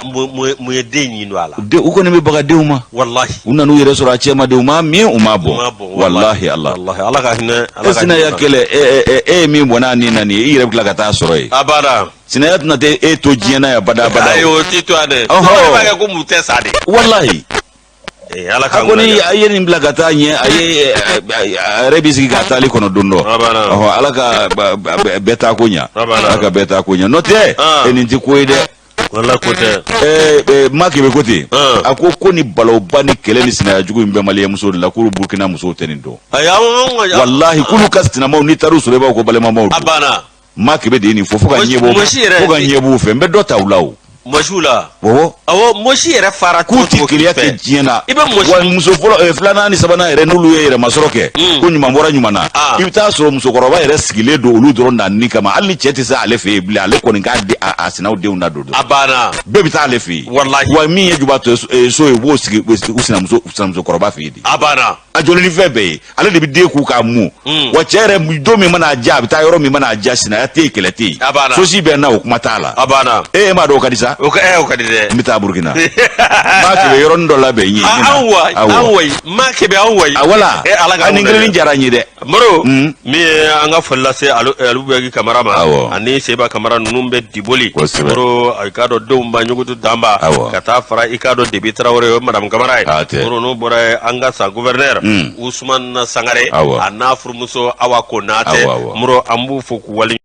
Mun ye den ɲin don a la? U kɔni bɛ baga denw ma. Walahi. U nan'u yɛrɛ sɔrɔ a cɛ ma de, u ma min, u ma bɔn. Walahi Ala. Walahi, Ala ka hinɛ. E sinaya kɛlɛ, e ye min bɔnɛ a ni na nin ye, i yɛrɛ bɛ tila ka taa sɔrɔ yen. A banna. Sinaya tɛna tɛ e to diɲɛ na yan bada bada. Ayi, o t'i to yan dɛ. Ɔhɔ. B'a kɛ ko mun tɛ sa de. Walahi. Eh, Ala a ka kɔni a ye nin bila ka taa ɲɛ, a ye a yɛrɛ b'i sigi k'a taali kɔnɔ don dɔ. Ɔhɔ, Ala ka bɛɛ taa ko ɲa. Ala ka bɛɛ taa ko ɲa, n'o tɛ e nin tɛ ko ye dɛ. Wala ko tɛ. Ɛɛ, Makebe ko ten. A ko ko ni balawba ni kɛlɛ ni sinaya jugu in bɛ maliyɛn musow de la, k'olu Burukina musow tɛ nin dɔn. Walahi, k'olu ka sinamaw, n'i taar'u sɔrɔ, i b'a fɔ ko balimamaw don. A banna. Makebe de ye nin fɔ fo ka ɲɛ bɔ fo ka ɲɛ b'u fɛ. N bɛ dɔ ta u la o. Mɔsiw la. Awɔ. Awɔ, mɔsi yɛrɛ fara. K'u ti keleya kɛ diɲɛ na. I bɛ mɔsi. Wa muso fɔlɔ filanan ni sabanan yɛrɛ, n'olu ye yɛrɛmasɔrɔ kɛ, ko ɲuman bɔra ɲuman na, i bɛ taa sɔrɔ musokɔrɔba yɛrɛ sigilen don olu dɔrɔn na ni kama. Hali ni cɛ tɛ se ale fɛ yen bilen, ale kɔni k'a di a sinaw denw na don. A banna. Bɛɛ bɛ taa ale fɛ yen. Walahi. Wa min ye jubatɔ so ye, u b'o sigi u sinamuso kɔrɔba fɛ yen de. A banna. A jɔlen ni fɛn bɛɛ ye, ale de bɛ den ko k'a mu. Wa cɛ yɛrɛ, don min mana a diya, a bɛ taa yɔrɔ min mana a diya. Sinaya tɛ yen, kɛlɛ tɛ yen. A banna. Sosi bɛ n na, o kuma t'a la. A banna. E m'a dɔn o ka di sa. O ka o ka di dɛ. N bɛ taa Burukina. Makebe yɔrɔnin dɔ labɛn n ye. An wa an wayi, Makebe an wayi. A wala. Ala ka nin kelen diyara n ye dɛ. Moro, min ye an ka foli lase Alubɛki Kamara ma ani Seba Kamara ninnu bɛ Diboli. Moro, i k'a dɔn denw ba ɲugutu danba ka taa fara i k'a dɔn Debi Tarawele, o ye madame Kamara ye. Moro, n'o bɔra yen, an ka sa gouverneur Usumani Sangare a n'a furumuso Awa Konatɛ. Moro, an b'u fo k'u wale.